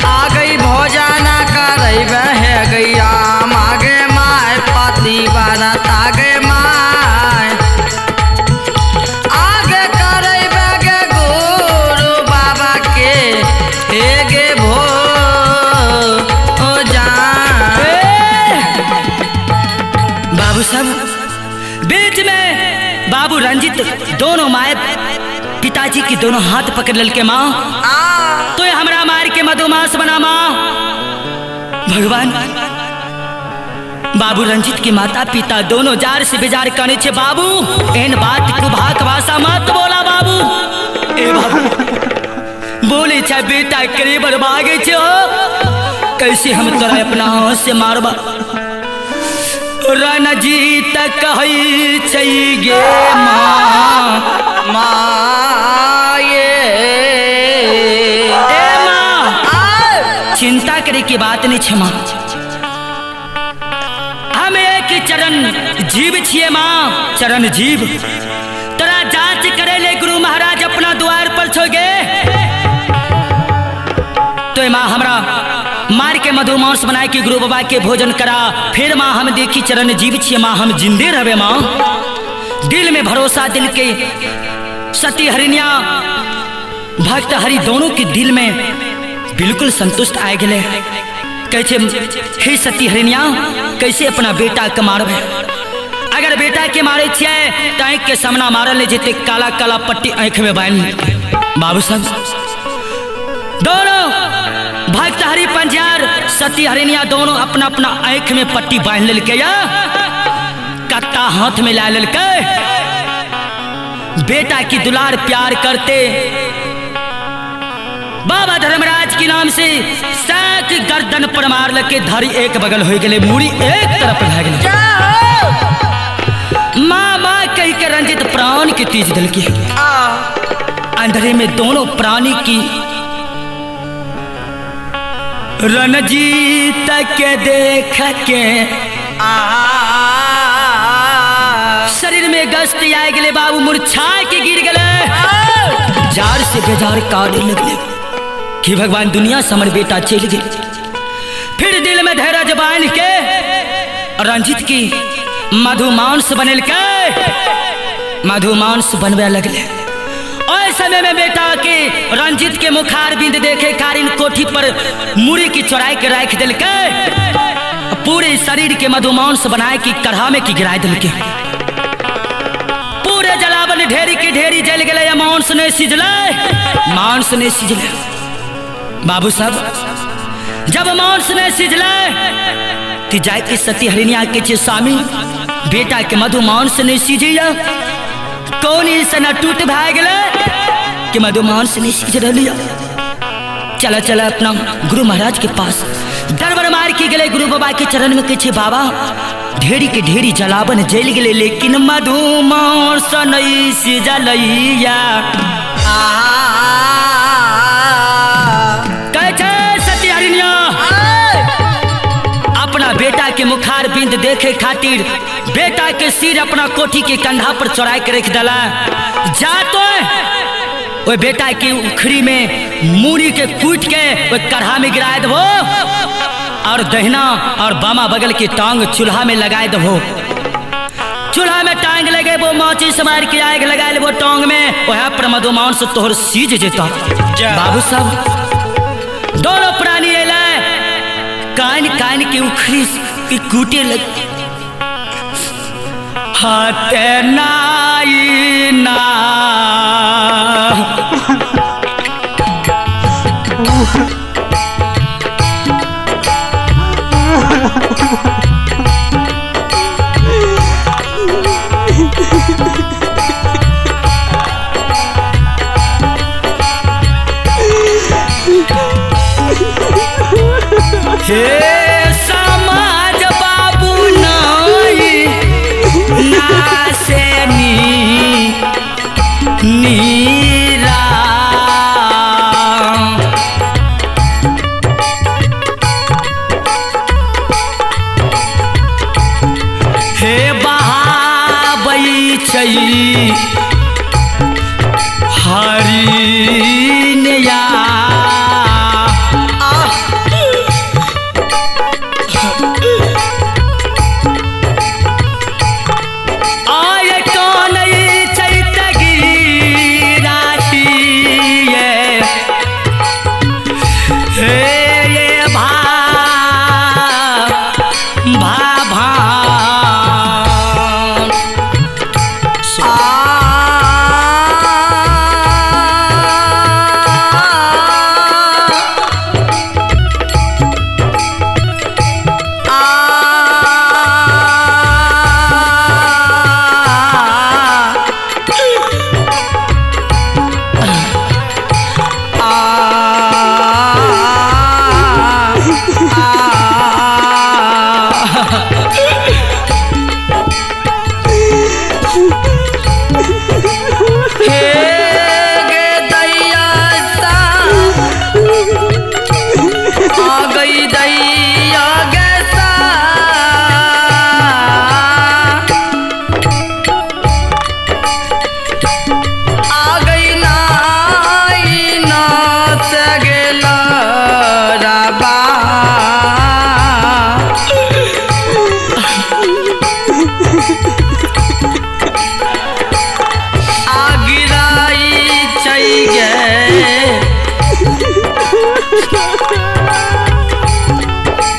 आ गई भोजन करैबे हे गैया मागे my पति बनता गे my. आगे करैबे गे गुरु बाबा के हे गे भो जान। बाबू सब बीच में बाबू रंजित दोनों माए पिताजी की दोनों हाथ पकड़ ललके माँ तो हमरा मार के मधुमास बना माँ। भगवान बाबू रंजित के माता पिता दोनों जार से बेजार करने छे बाबू एहन बात कुभाक भाषा मत बोला बाबू। ए बाबू बोले छे बेटा करीब भागे छे हो, कैसे हम तोरा अपना हाथ से मारबा। रणजीत कहै छै गे माँ माये ए माँ चिंता करे के बात नहीं छे माँ, हम एक चरण जीव छिए माँ, चरण जीव तोरा जांच करे ले गुरु महाराज अपना द्वार पर छो गे। तो माँ हमरा मार के मधुमांस बनाए के गुरु बाबा के भोजन करा, फिर माँ हम देखी चरण जीव छिए माँ, हम जिंदे रहे माँ। दिल में भरोसा दिल के सती हरिणिया भक्त हरि दोनों के दिल में बिल्कुल संतुष्ट आए गए। कहे छे हे सती हरिणिया कैसे अपना बेटा के मारबे, अगर बेटा के मारे छियै त आँख के सामना मारल नहीं जेते, काला काला पट्टी आँख में बान्हि। बाबू साहब दोनों भक्त हरि पंजार सती हरिणिया दोनों अपना अपना आँख में पट्टी बांध लेलकै या कत्ता हाथ में ला लेलकै। बेटा की दुलार प्यार करते बाबा धर्मराज के नाम से साक गर्दन पर मार लके धरी एक बगल हो गए, मुड़ी एक तरफ भा गेलै। माँ माँ कह के रंजित प्राण के तीज दिल के अंधेरे में दोनों प्राणी की रणजीत के देख के शरीर में गश्त आए गए बाबू मुरझा के गिर गए, जार से बेजार काटे लगले कि भगवान दुनिया से हमर बेटा चल गए। फिर दिल में धैर्य बांध के रंजित की मधुमांस बनेल के मधुमांस बनवे लगले। और समय में बेटा के रंजित के मुखार बिंद देखे कारिन कोठी पर मुड़ी की चौराई के राख दिल के पूरे शरीर के मधुमांस बनाए की कढ़ा में की गिराए दिल के पूरे जलावन ढेरी की ढेरी जल गए या मांस नहीं सिजले, मांस नहीं सिजले। बाबू साहब जब मांस नहीं सिजले ती जाए के सती हरिणिया के छे स्वामी बेटा के मधु मांस नहीं सिजिया, कौन ऐसा टूट भाग गए कि मधु मांस नहीं सिज रही। चला चला अपना गुरु महाराज के पास। दरबार मार के गेले गुरु बाबा के चरण में, कहै बाबा ढेरी के ढेरी जलावन जल गेले, लेकिन मधुमांस नहीं सिजलैया। कहै छै सत्यहरिणिया अपना बेटा के मुखार बिंद देखे खातिर बेटा के सिर अपना कोठी के कंधा पर चढ़ाई के रख दला। जा तो ओए बेटा के उखड़ी में मूड़ी के कूट के ओए कढ़ा में गिरा दबो और दहिना और बामा बगल के टांग चूल्हा में लगाए दबो। चूल्हा में टांग लगेबो, माचिस मार के आग लगा लेबो टांग में, वह पर मधुमांस तोहर सीज जेता। बाबू साहब दोनों प्राणी अले कान कान के उखड़ी के कूटे लग हाथे नाई ना। हे समाज बाबू नाई ना से नी नीरा। हे बहाबै छै हरिणिया।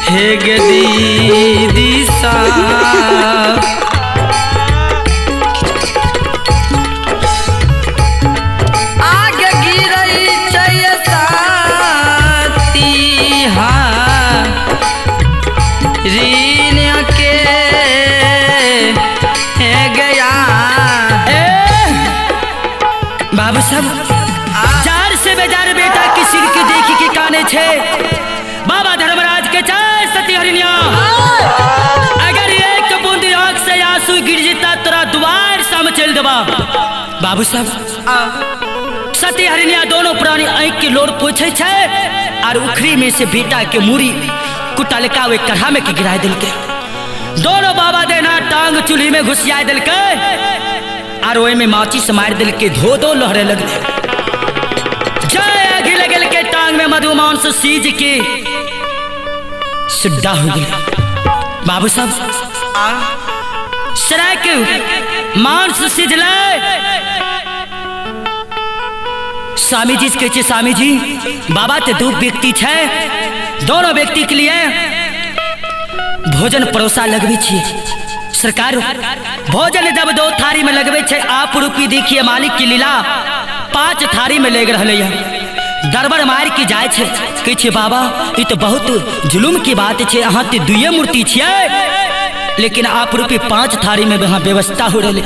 हे गे दीदी साहब आगे गिरई छै साथी ऋण के गया। बाबू साहब जार से बेजार बेटा के सिर के देखी के काने छे बाबा धर्मराज के जय सती हरिणिया। अगर एक बूंद आंख से आंसू गिर जेता तोरा द्वार साम चल देबा। बाबू साहब सती हरिणिया दोनों प्राणी आंख के लोर पोछे छे और उखड़ी में से बेटा के मूड़ी कुटलका वे कढ़ा में के गिरा दिलके। दोनों बाबा देना टांग चूल्ही में घुसिया दिलके और ओय में माचिस मार दिलके, धो धो लहरे लगले। जय आगे लगल के टांग में मधुमांस सीज के सुड्डा हो गया। बाबू साहब सराय के मांस सिजले। स्वामी जी कहै स्वामी जी बाबा ते दो व्यक्ति छै, दोनों व्यक्ति के लिए भोजन परोसा लगबै छियै। सरकार भोजन जब दो थारी में लगबै छै, आप रूपी देखिए मालिक की लीला 5 थारी में लग रहलै है। दरबार मार के जाय छै, कहै छै बाबा ई तो बहुत जुलुम की बात छै, अहाँ ते दुइये मूर्ति छियै, लेकिन आप रूपी 5 थारी में वहाँ व्यवस्था हो रही।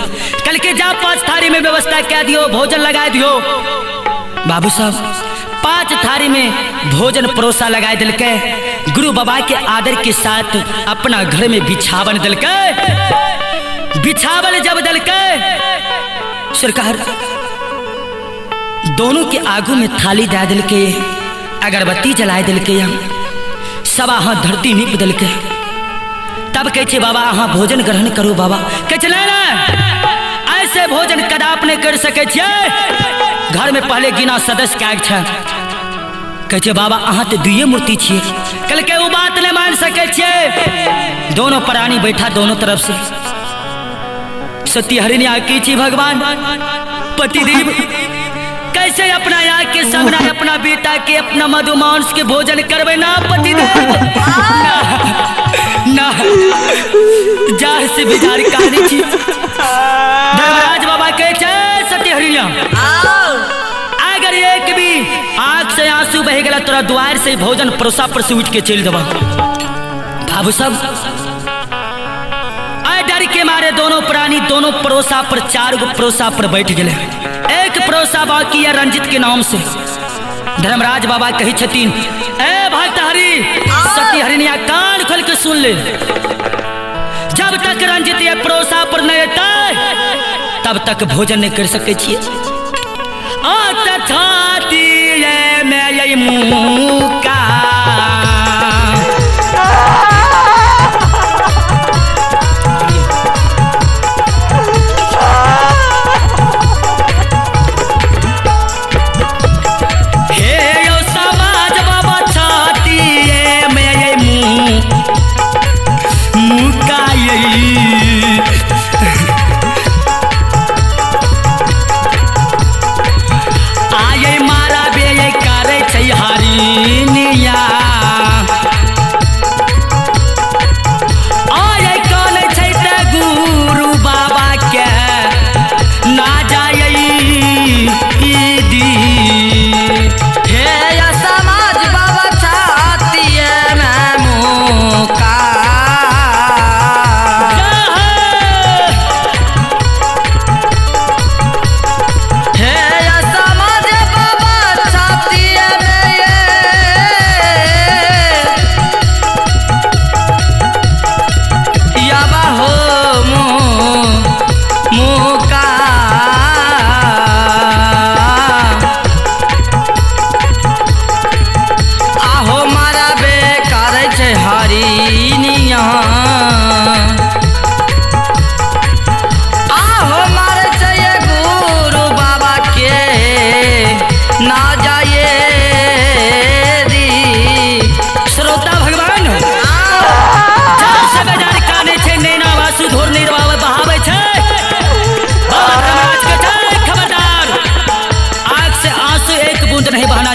कल के जा 5 थारी में व्यवस्था कह दियो, भोजन लगा दियो। बाबू साहब 5 थारी में भोजन परोसा लगाए दिलकै। गुरु बाबा के आदर के साथ अपना घर में बिछावन दिलकै। बिछावन जब दिलकै सरकार दोनों के आगू में थाली दे दिलकै, अगरबत्ती जलाए दिलकै, सब अहाँ धरती नीप दिलकै। तब कहै छै बाबा अहाँ भोजन ग्रहण करू। बाबा कहै छै नहीं नहीं, ऐसे भोजन कदाप नहीं कर सकै छियै। घर में पहले गिना सदस्य क्या छै। कहै छै बाबा अहाँ तो दुइये मूर्ति छियै। कहलकै ओ बात नहीं मान सकै छियै। दोनों प्राणी बैठा दोनों तरफ से। सती हरिणी की छी भगवान पतिदेव कैसे अपना यहाँ के सामने अपना बेटा के अपना मधुमांस के भोजन करबे ना पतिदेव ना, ना जार से बेजार कहानी छी। धर्मराज बाबा कहे छै सती हरिणिया अगर एक भी आंख से आंसू बह गया तोरा द्वार से भोजन परोसा पर से उठ के चल देबा। बाबू सब डर के मारे दोनों प्राणी दोनों परोसा पर चार गो परोसा पर बैठ गए। एक परोसा बाकी है रंजित के नाम से। धर्मराज बाबा कही छथिन ए भक्त हरि सती हरिणिया कान खोल के सुन ले, जब तक रंजित ये परोसा पर नहीं एतै तब तक भोजन नहीं कर सकै छियै। मुका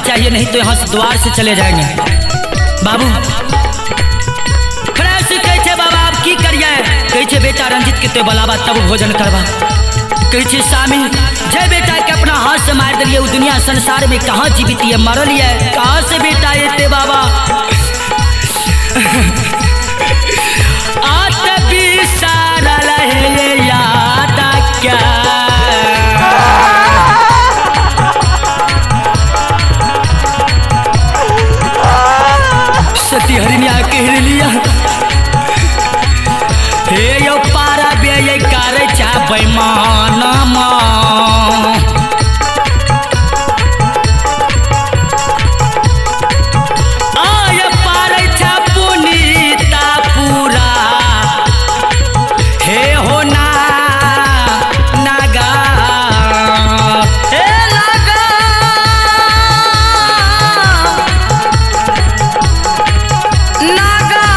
चाहिए, नहीं तो यहाँ से द्वार से चले जाएंगे। बाबू कहे बाबा आप की करिए? कहे बेटा रंजित के तो बलावा तब भोजन करवा। कहे स्वामी जय बेटा के अपना हाथ से मार दिलिए, वो दुनिया संसार में कहाँ जीवित है, मरल है, कहाँ से बेटा एते बाबा। याद क्या सती हरिणिया कह लिया हे यो पारा बे करे चा बेईमान आय पारे चा पुनीता पूरा हे हो ना नागा हे नागा नागा।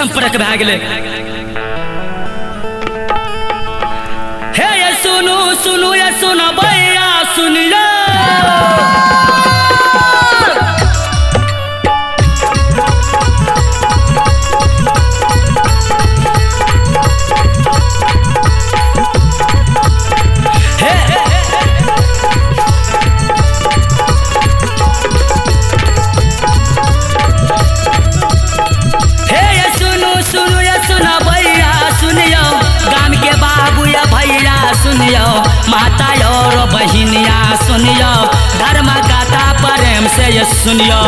संपर्क भए गेलै। हे ये सुनू सुनू ये सुनबैया सुनियो, सुनियो माता और बहिनिया सुनियो, धर्म गाता प्रेम से ये सुनियो।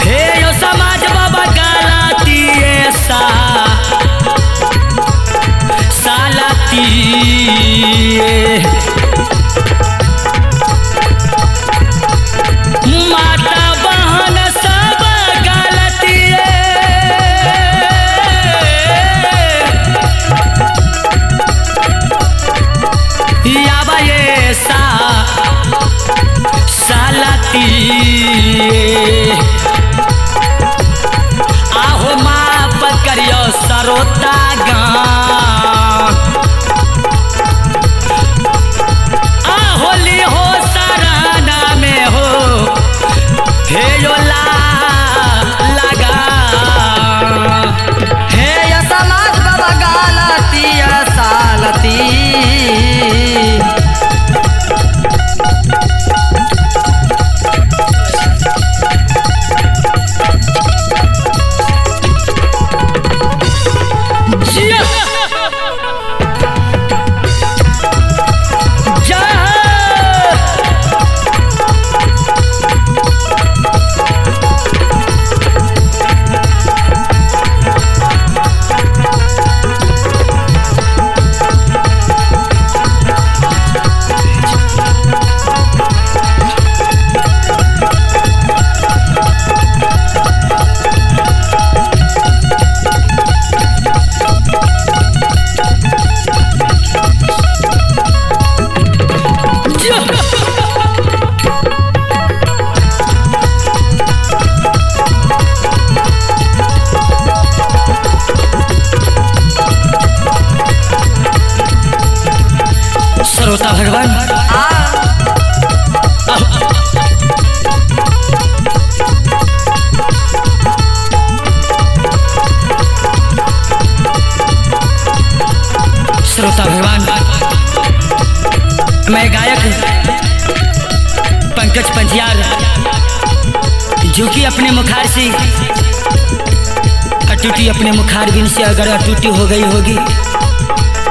हे यो समाज बाबा गलती सा सालती, माता बहन सब गलती ये सा सालती। आहो माफ करियो सरोता गान, आहोली हो सराना में हो हे यो ला लगा। हे यो समाज बाबा गलती सालती, श्रोता भगवान श्रोता भगवान, मैं गायक पंकज पंजियार जो कि अपने मुखार से अटूटी, अपने मुखार बिन से अगर अटूटी हो गई होगी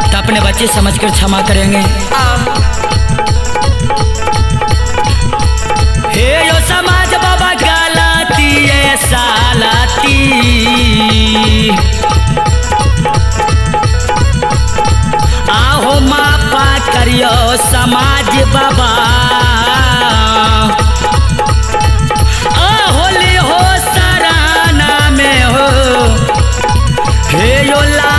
तो अपने बच्चे समझकर क्षमा करेंगे। हे यो समाज बाबा गलती ये सालती, आहो मापा करियो समाज बाबा, आहोली हो सराना में हो हे यो ला